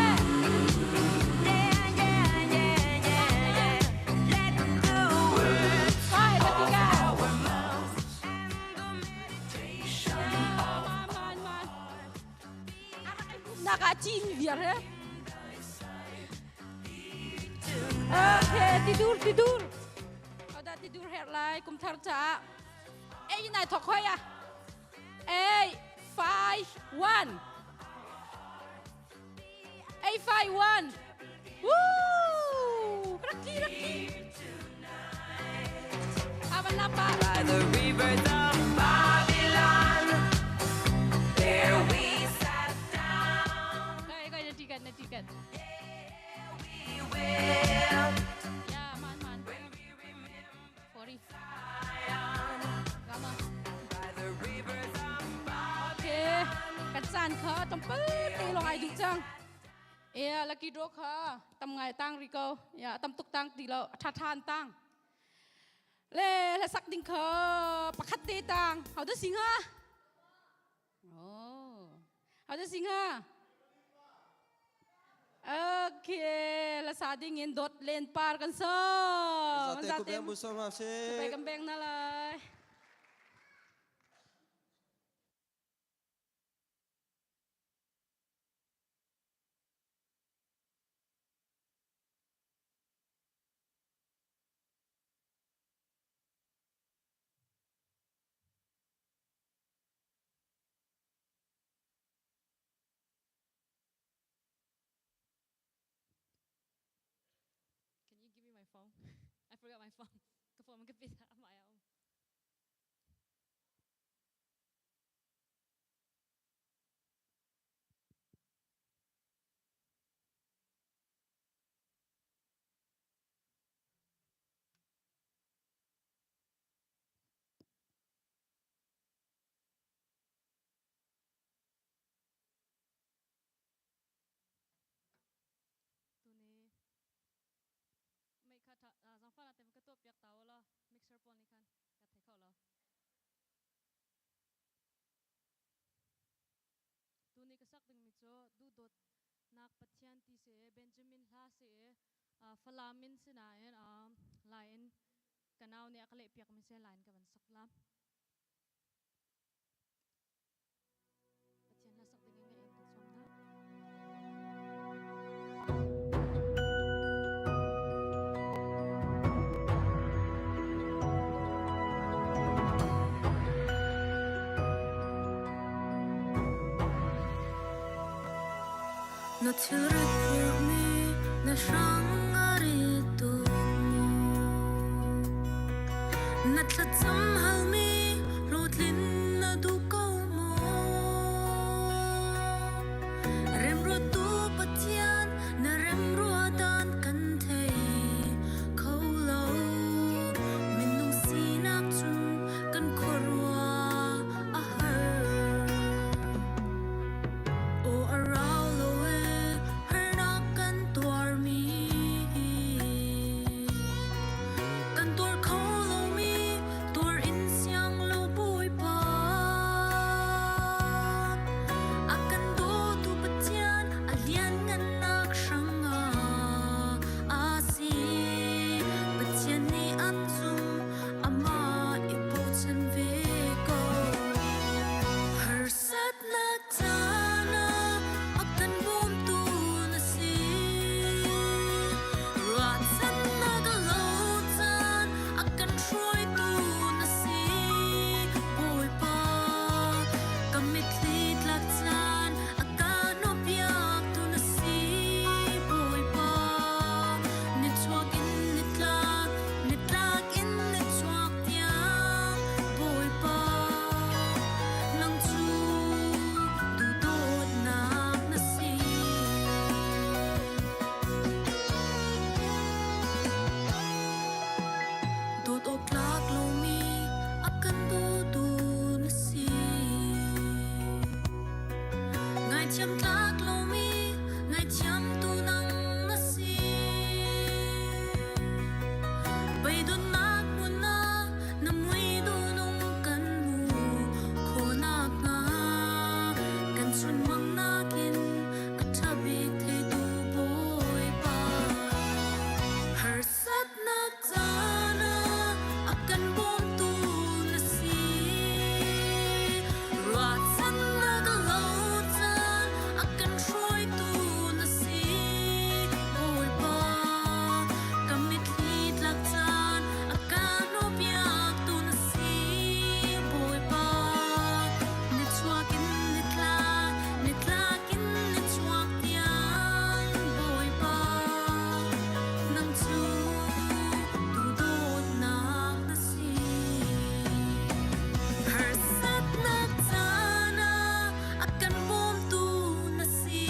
Vai, Batika. Man, man. Naka chin viar he. Okay, tidur, tidur. Oda tidur her lai kum thar cha. Ei nai thok hoi à. 8 5 1 8 5 1 Woo! Lucky, lucky. Aban lapa. By the rivers of Babylon, there we sat down. Koi, koi, na ticket, na ticket. We will. Ya, man, man. 40. Lama. Okay, kan caan kha tam te long ai duh cang. E lucky draw kha tam ngai tang ri ko. Ya tam tuk tang ti lo tha than tang. Le la sak ding kha pakhat te tang. Hau da sing ha? Oh. Hau da sing ha? Okay, la sa ding in dot len par kan so. Zate ku beng bu so ma se. Pe kan beng na lai. Can you give me my phone? I forgot my phone. Ka phone ka pita my own. Tha zangfah na te ka tuah piak ta law mixer pawl nih khan ka thei kho lo. Tuni ka sak dingmi cu duhdawt nak Pathian ti si i Benjamin hla si i Falam in sinain Lai in ka nau nih a ka leh piakmi si Lai in ka van sak la. Pathian hla sak ding in ngaih in kan sawm hna. Na thilrit phurhmi na hrang a rit tuk maw? Na thlacam halmi hlawhtlin na duh ko maw? Remruattu Pathian na remruatan kan thei kho lo. Minung sinak cun kan khuaruah a har. Aw a rau lo ee, harnak kan tuarmi hi. Kan tuar kho lomi tuar in siang lo Bawipa. A kan dawtu Pathian a lianngannak hrangah a si. Pathian nih an zum, amah i bochan ve ko. Harsatnak caan ah a kan bawmtu na si. Ruahchannak a lo caan a kan hruaitu na si. Bawipa, ka mitthli tlak caan a ka nawpiaktu na si. Bawipa, nichuak in nitlak, nitlak in nichuak tiang. Bawipa, nang cu duhdawtnak na si. Dawt awk tlak lomi a kan dawtu na si. Ngaithiam tlak lomi ngaithiamtu nang na si. Beidonnak hmun ah na mui duhnung kan hmu khawhnak hnga kan chunmang nakin a ṭha bik theitu Bawipa. Harsatnak caan ah a kan bawmtu na si. Ruahchannak a lo caan a kan hruaitu na si. Bawipa, ka mitthli tlak caan a ka hnawhpiaktu na si. Bawipa, nichuak in nitlak, nitlak in nichuak tiang. Bawipa, nang cu duhdawtnak na si. Harsatnak caan ah a kan bawmtu na si.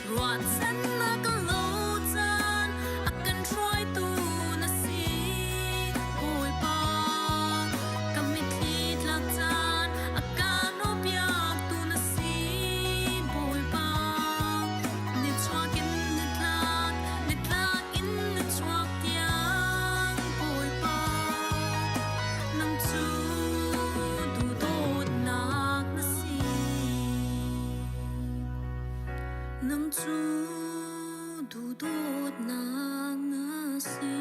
Ruahchannak a lo caan a kan hruaitu na si. Bawipa, ka mitthli tlak caan a ka nawpiaktu na si. Bawipa, nichuak in nitlak, nitlak in nichuak tiang. Bawipa, nang cu duhdawtnak na si. Nang cu duhdawtnak na si.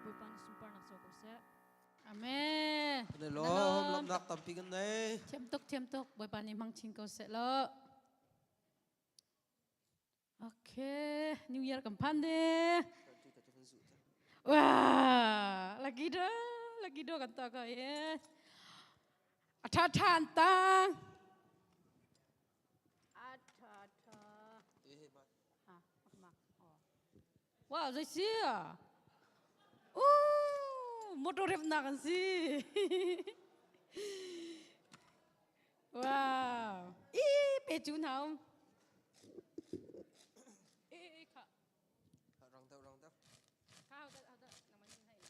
Bawipa nih sunparnak co ko seh. Amen. Kan i lawm, lawmhnak tampi kan nei. Thiam tuk, thiam tuk. Bawipa nih hmang chin ko seh law. Okay, New Year kan phan de. Wah, lagi do, lagi do kan to ko ye. A tha than tang. A tha tha. Ha, mak. Wow, zei si ah? Uh, motor rep nak an si. Wow. I pe chu nào. Ê ê kha. Rang deuh, rang deuh. Kha hau da hau da nang man hai la.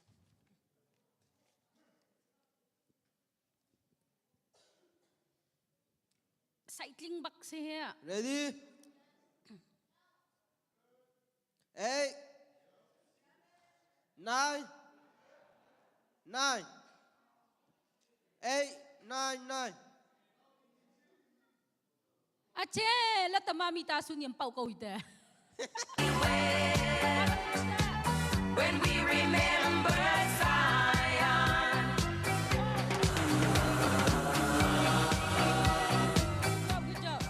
Cycling bak si he. Ready? 8 9 9 8 9 9. Ache la tama mi ta su niam pau ko ite. When we remember Zion. Good job.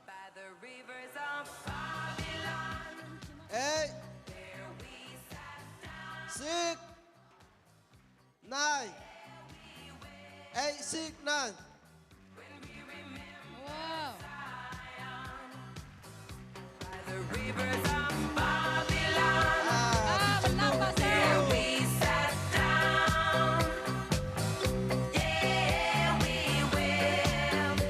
By the rivers of Babylon. 8 6 9 8 6 9. Wow. By the rivers of Babylon. There we sat down. Yeah, we wept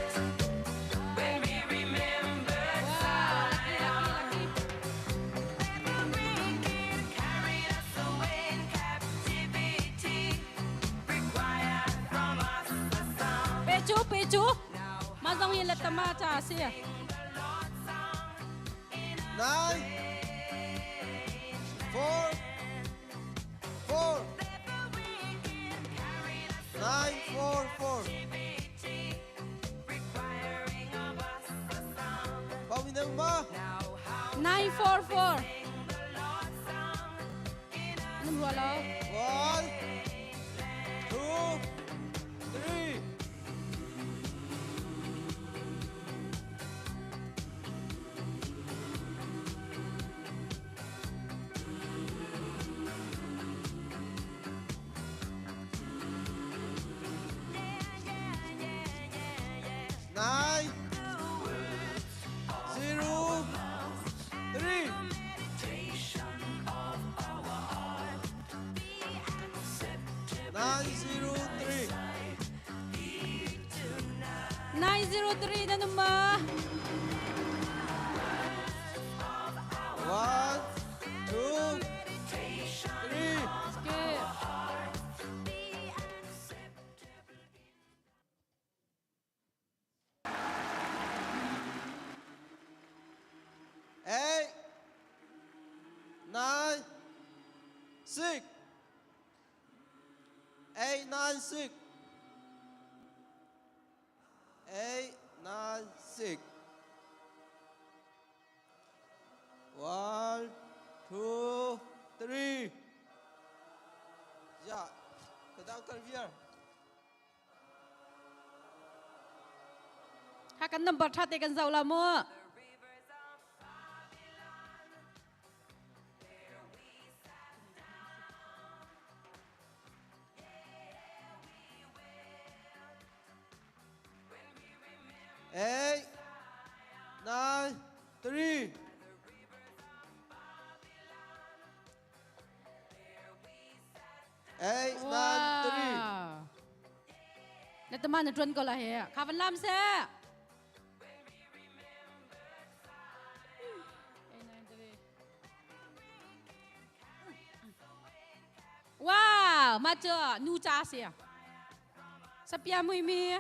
when we remembered Zion. The wicked carried us away in captivity, required from us a song. Pe chu pe chu. Ma zong yin la tama cha si. 9 4 4 9 4 4. Pau mi nang ma. 9 4 4. Nam rua lo. 1 2 3. 9 0 3. 9 0 3. 903 na nama. 1 2 3. Okay. 8 9 6 8 9 6 8 9 6. 1 2 3. Ya, kedang kan viar. Ha kan number tha te kan zau la mo. 8 9 3. 8 9 3. Wow. Na tama na tuan ko la he. Kha van lam se. Wow, ma cho nu cha se. Sapia mui mi.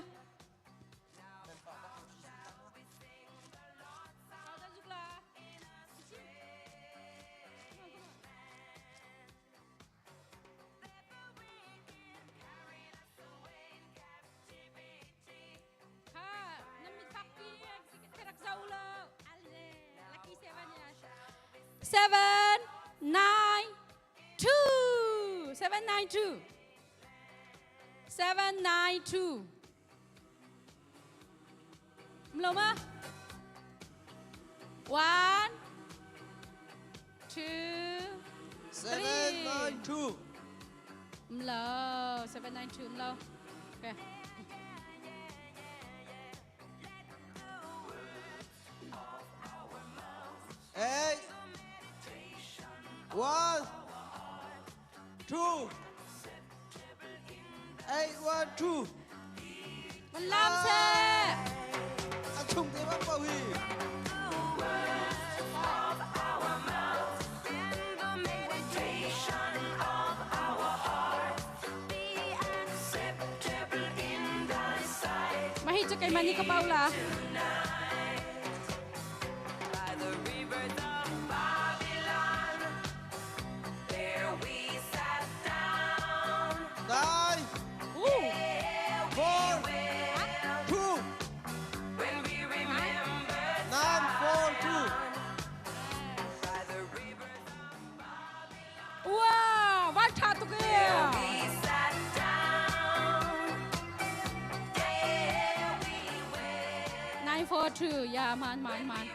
Kha, namit fakpi kerak zau lo. Ale, lucky seven ya. 7 9 2 7 9 2 7 9 2. Mlo ma? 1 2 7 3. 9 2. Mlo 7 9 2 mlo. Okay. 8 1 2 8 1 2. Van lam se. A chung te bak pau hi. Of our mouths and the meditation of our cu keimah nih ka pau la. 9, 4, 2, 9, 4, 2. Wow, van ṭha tuk e. 942, yeah, man, man, man.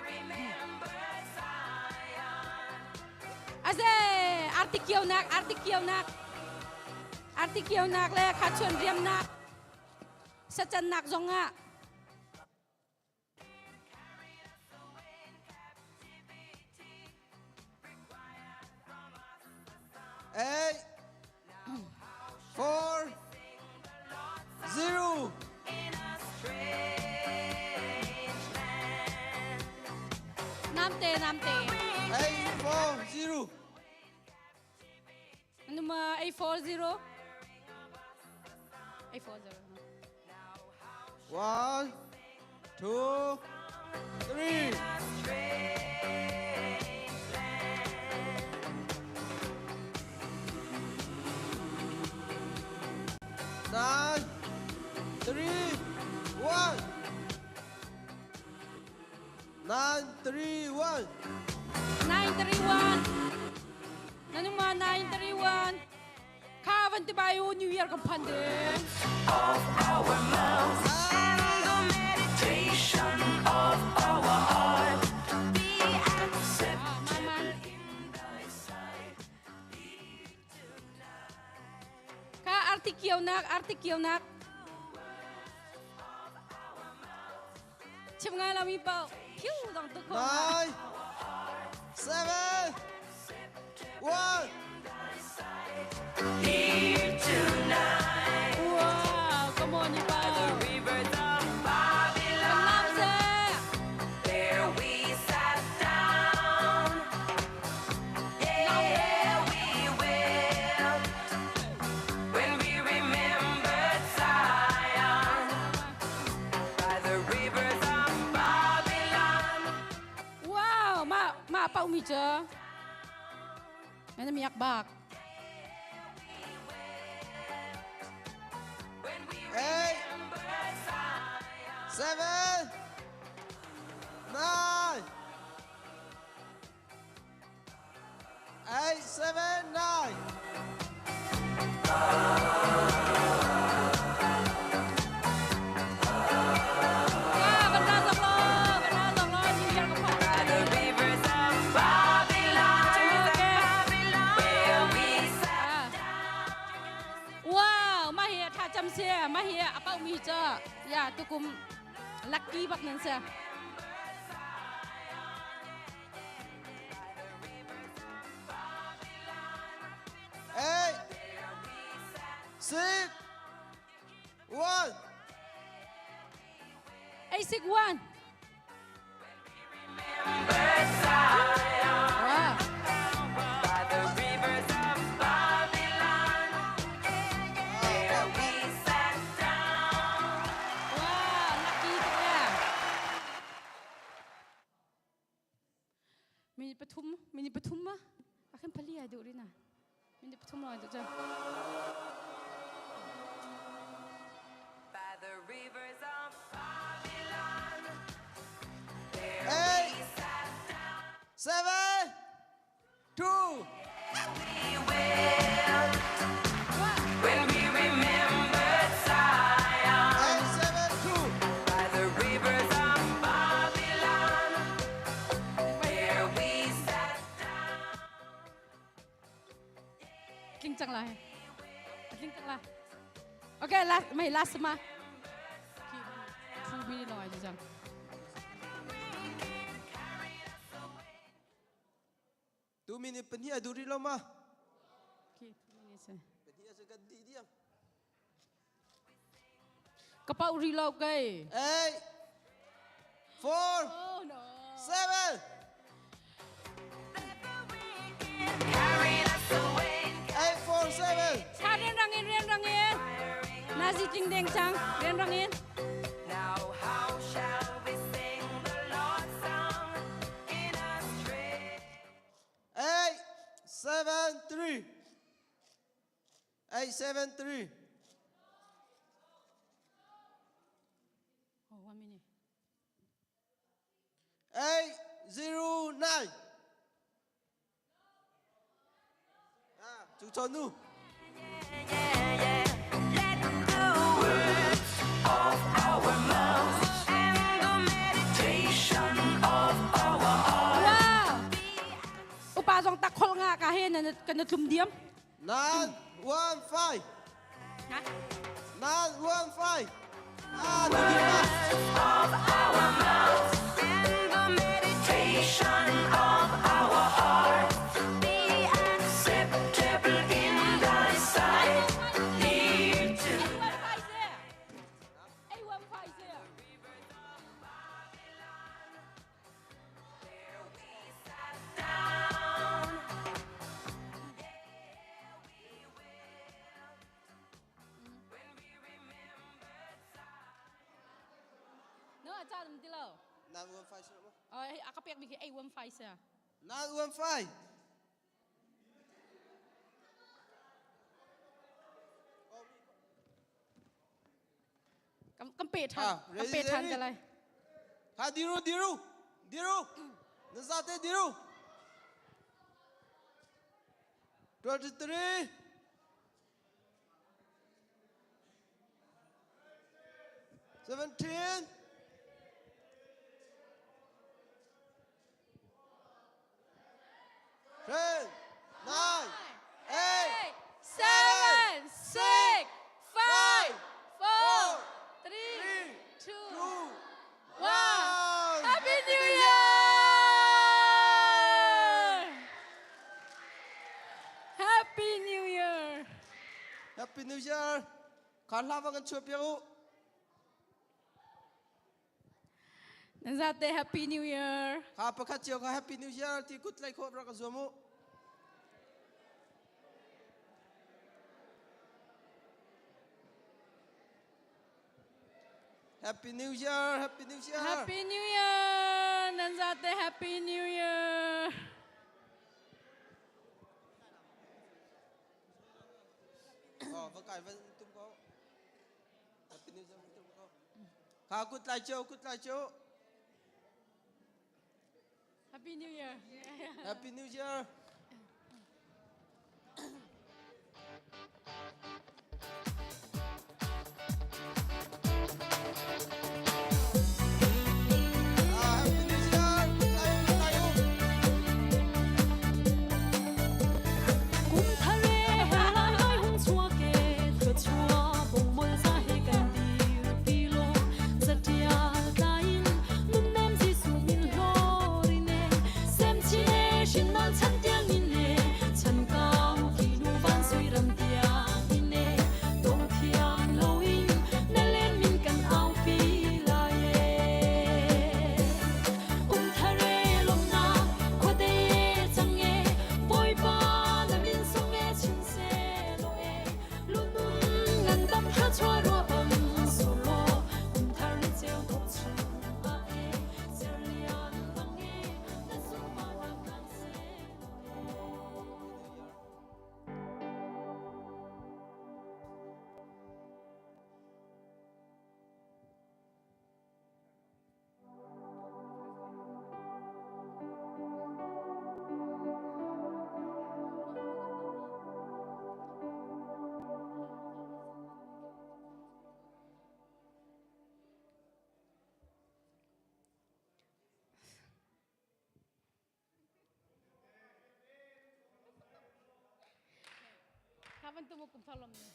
Aze, arti kiaunak, arti kiaunak, arti kiaunak le kha chuan riamnak, sacannak zongah. 8, 4, 0. Namte, namte. 8, 4, 0. Ano ma, 840? 840. 1, 2, 3. 9, 3, 1. 9, 3, 1. 931. Nanung ma 931. Kha van ti bayo New Year kan phan ding. Of our mouths and the meditation of our heart be acceptable in thy sight. Kha arti kiaunak, arti kiaunak. Chim ngai lami pau. Phiu dong tu ko. 9, 7, 1. Here tonight. Wow, come on, you By the rivers of Babylon. There we sat down. Yeah, we wept when we remembered Zion. By the rivers of Babylon. Wow, ma ma pau mi cha. Mana miak bak. 8, 7, 9, 8, 7, 9. By the rivers of Babylon, where we sat. Wow, ma hi tha cham sia, ma hi a pau mi cha. Ya tukum lucky bak nan sia. 8, 6, 1. 8 6 1. Wow. By the rivers of Babylon, there we sat down. Wow, lucky tuk ya. Minute 3, minute 3 ma. Akan pali ai duh rina. Minute 3 lo duh cha. By the rivers of Babylon, there 8, we sat down. 7, 2. We wept when we remembered Zion. 8, 7, 2. By the rivers of Babylon, there we sat down. Tling chang lai. Tling chang lai. Okay, last, may last ma. 2 minute lo ai chang. 2 minute 2 adu ri lo ma. Okay, 2 minutes. 2 acu kan dih diam. Ka pau ri lo kai. 8, 4, Oh no. 7, Carried us away. 8, 4, 7. Tha rian rang in, rian rang in. Nazi tling deng chang, rian rang in. Now 7 3. 8 7 3. Oh, 1 minute. 8 0 9. Ah, chú cho nu. Of our mouths and the meditation of our hearts. Wow. Upa zong tak khol nga ka he na kan na tlum diam. 9 1 5. 9 1 5. Ah, nu di pa. Of our mouths and the meditation of our hearts be acceptable in thy sight. Here to 8 1 5 se. Down. There we will. When we remembered No, a caan ti lo. 9 1 5 si mo. Oh, a ka pek mi khi 8 1 5 se. 9 1 5. Kam kam pe than. Kam pe than te lai. Ha diru diru diru. Na za te diru. 23. 17. 10, 9, 8, 7, 6, 5, 4, 3, 2, 1. Happy New Year! Happy New Year! Happy New Year! Kha hla va kan chuah piak u. Nan zate Happy New Year! Kha pakhat cio kha Happy New Year ti kut tlai khawh rak ka zuam u. Happy New Year! Happy New Year! Happy New Year! Nan zate Happy New Year! Oh, va kai va tum ko. Happy New Year tum ko. Kha kut lai cio, kut lai cio. Happy New Year! Happy New Year! Ah, Happy New Year! Kut lai, kut lai u. Kum thar e lai lai hung chuak e thluachuah bongmol za he kan dir ti law zatial tlai in nunnem Jesuh min hlawrin e sem chin e hrin chan tiang in e chan kau ki nu van sui ram tiang in e dong thiam lo in na len min kan au pi lai e kum thar e lomna khuate chang e Bawipa na min sung e chin se lo e lunun ngan dam thluachuah ruah bang sur law kum thar ni ceu dawh chung ah e cerlian bang e na sunparnak tlang se lo e. Kha van tum kum thar lom ni.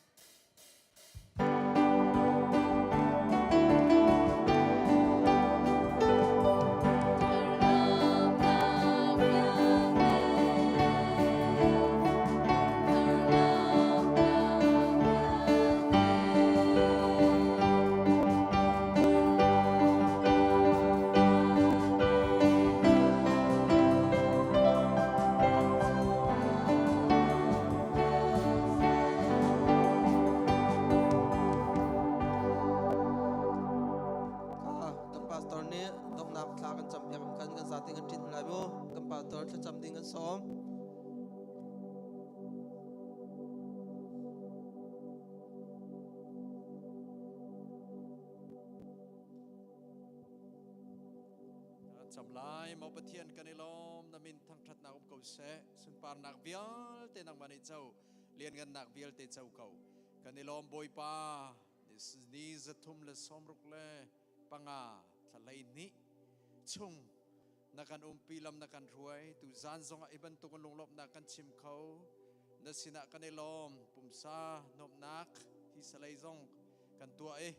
Kha kan pastor nih donghnak thla kan cam piak kan kan zate kan ṭin lai mu. Kan pastor thlacam ding kan sawm. Cam lai maw Pathian kan i lawm na min thangthatnak um ko seh sunparnak vialte nangmah nih co lianngannak vialte co ko kan i lawm Bawipa ni 365 thla 12 chung na kan umpi lam na kan hruai tu zan zongah i bantuk in lunglawmhnak kan chim kho na sinah kan i lawm pumsa nuamhnak hi salei zong kan tuah i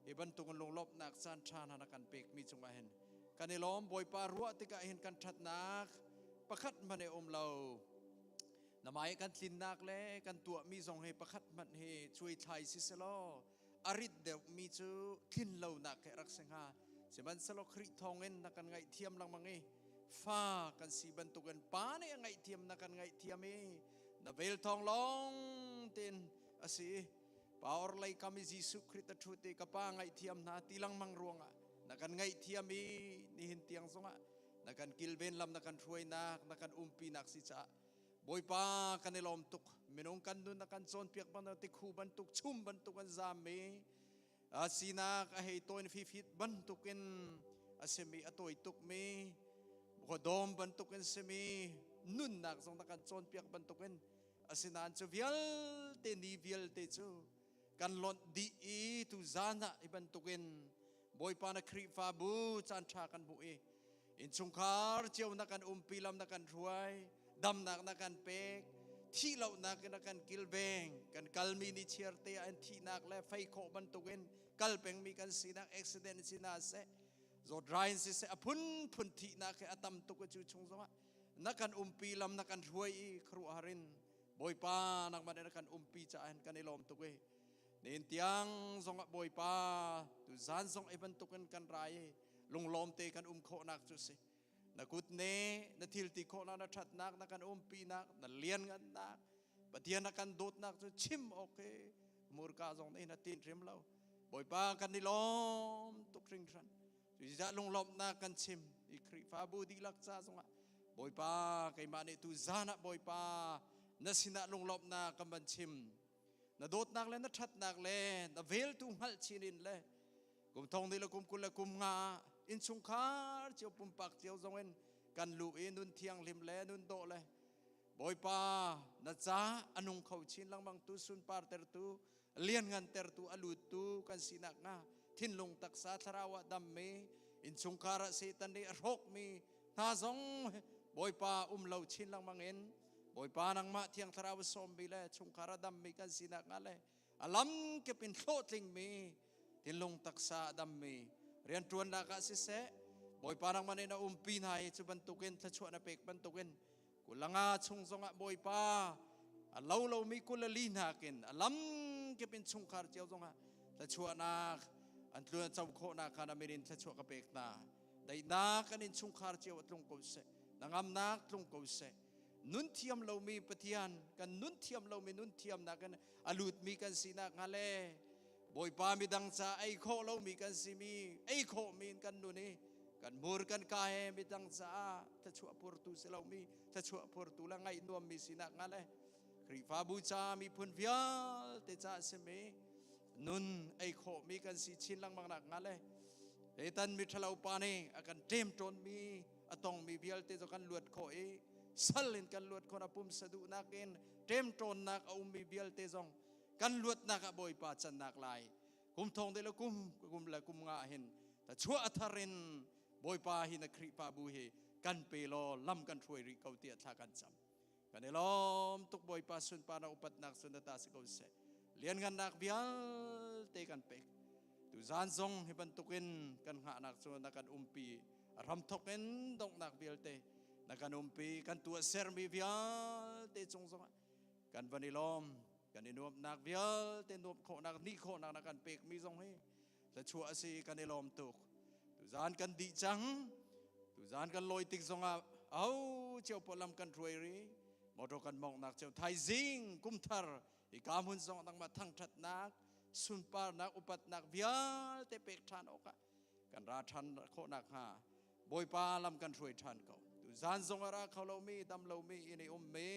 hi bantuk in lunglawmhnak caan ṭha hna na kan pekmi cungah hin kan i lawm Bawipa ruah tikah hin kan ṭhatnak pakhat hmanh i um lo na mai kan tlinnak le kan tuahmi zong hi pakhat hmanh hi cuai thlai si selaw a rit deuhmi cu tlin lonak he rak si hnga sihmanhsehlaw Khrih thawngin na kan ngaihthiam lengmang i fa kan si bantukin pa nih a ngaihthiam na kan ngaihthiam i na vel thawng lawng tein a si power lei kam i Jesuh Khrih ta ṭhut i ka pa ngaihthiam hna ti lengmang ruangah na kan ngaihthiam i nihin tiang zongah na kan kilven lam na kan hruainak na kan umpinak si caah Bawipa kan i lawm tuk minung kan nun na kan cawnpiak bantuk tikhu bantuk chum bantuk an zam mi sinak a hei toin fifit bantukin a simi a tawi tuk mi dawm bantukin simi nunnak zong na kan cawnpiak bantukin asinain cu vialte ni vialte cu kan lonh dih i tu zan ah hi bantukin Bawipa na Khrihfabu caan ṭha kan hmuh i innchungkhar cio na kan umpi lam na kan hruai damnak na kan pek thih lonak in na kan kilveng kan kalmi ni chiar te ah in thihnak le fei khawh bantukin kal pengmi kan sinak accident si na seh zawt rain si seh a phunphun thihnak he a tam tuk cu chung zongah na kan umpi lam na kan hruai i khuaruahhar in Bawipa nangmah nih na kan umpi caah hin kan i lawm tuk i nin tiang zongah Bawipa tu zan zong i bantukin kan ra i lunglawm te kan um khawhnak cu si na kut ne na thil ti khawhnak na ṭhatnak na kan umpinak na lianngannak Pathian na kan dawtnak cu chim awk hi murka zong nih na tin hrim lo Bawipa kan i lawm tuk hringhran Cucaah lunglawmhnak kan chim i Khrihfabu dihlak ca zongah Bawipa keimah nih tu zan ah Bawipa na sinah lunglawmhnak kan van chim. Na dawtnak le na ṭhatnak le na veltu hngalh chin in le kum thong ni le kum 20 le kum nga innchungkhar cio pumpak cio zong in kan lu i nun thianghlim le nun dawh le Bawipa na ca a nung kho chin lengmang tu sunpar tertu lianngan tertu a luttu kan sinak hnga thinlung taksa thlarau ah dammi innchungkhar ah Satan nih a hrawkmi hna zong Bawipa um lo chin lengmang in Bawipa nangmah thiang thlarau sawmmi le chungkhar a dammi kan sinak hnga le a lam kip in hlawhtlingmi thinlung taksa a dammi rianṭuannak ah siseh Bawipa nangmah nih na umpi hna i cu bantukin thluachuah na pek bantukin 25 chung zongah Bawipa a lo lomi 24 nakin a lam kip in chungkhar cio zongah thluachuahnak an tluan co khawhnak kha na min in thluachuah ka pek hna. Daihnak an in chungkhar cio a tlung ko seh, na ngamnak tlung ko seh. Nun thiam lomi Pathian kan nun thiam lomi nun thiamnak in a lutmi kan sinak hnga le Bawipa midang ca ei khawh lomi kan simi ei khawhmi in kan nun i kan mur kan ka he midang caah thluachuah phurtu si lomi thluachuah phurtu le ngaih nuammi sinak hnga le Khrihfabu ca miphun vialte ca simi nun ei khawhmi kan si chin lengmang nak hnga le Satan mi ṭhalo pa nih a kan ṭemṭawnmi a tongmi vialte cu kan luat khawh i sal in kan luat khawh na pumsa duhnak in ṭemṭawnnak a ummi vialte zong kan luatnak ah Bawipa cannak lai kum thong de le kum kum le kum nga hin ta chuah a thar in Bawipa hi na Khrihfabu hi kan pe law lam kan hruai rih ko tiah thla kan cam kan i lawm tuk Bawipa sunparnak upatnak sun ta si ko seh lianngannak vialte kan pek tu zan zong hi bantukin kan hngahnak cu na kan umpi ram thok in donghnak vialte na kan umpi kan tuah sermi vialte cung zongah kan van i lawm kan i nuamhnak vialte nuamh khawhnak ni khawhnak na kan pekmi zong hi thluachuah a si kan i lawm tuk tuzan kan dih cang tuzan kan lawi tik zongah au cio lam kan hruai ri motor kan monghnak cio thaizing kumthar i ka hmun zong nangmah thangthatnak sunparnak upatnak vialte pek ṭhan awkah kan ra ṭhan khawhnak hnga Bawipa lam kan hruai ṭhan ko. Tuzan zong a ra kho lomi, dam lomi in i ummi,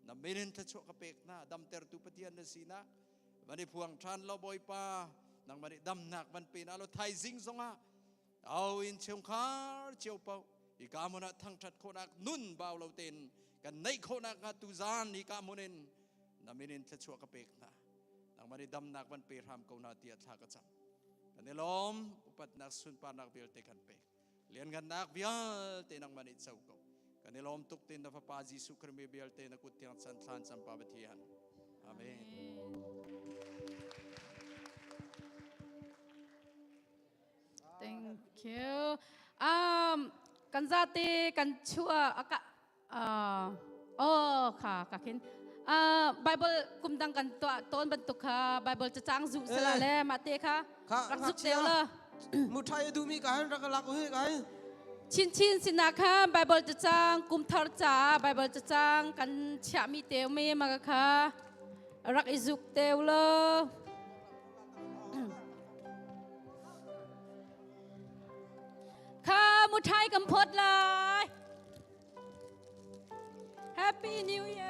na min in thluachuah ka pek hna, damtertu Pathian na sinak, van i phuang ṭhan lo Bawipa, nangmah nih damnak van pe na lo thaizing zongah. Au in chungkhar cio paoh hika hmun ah thangṭhat khawhnak nun bau lo tein kan neih khawhnak hnga tuzaan hika hmun in na min in thluachuah ka pek hna. Nangmah nih damnak van pe hram ko hna tiah thla ka cam. Kan i lawm, upatnak sunparnak vialte kan pek. Lianngannak vialte nangmah nih co ko. Kan i lawm tuk tin na Fapa Jesuh Khrih mi vialte na kut tiang chan thlan cam pa Pathian. Amen. Thank you. Um, kan zate kan chua aka uh, oh kha ka khin uh, Bible kumdang kan to ton bantuk kha Bible cacang zu sala le ma te kha rak zuk deu la mu thai du mi ka han rak lak hui kai Chin chin sina kha Bible cacang kum thar ca Bible cacang kan chia mi teu me ma kha rak i zuk teu lo Kha muthai kan phot lai. Happy New Year.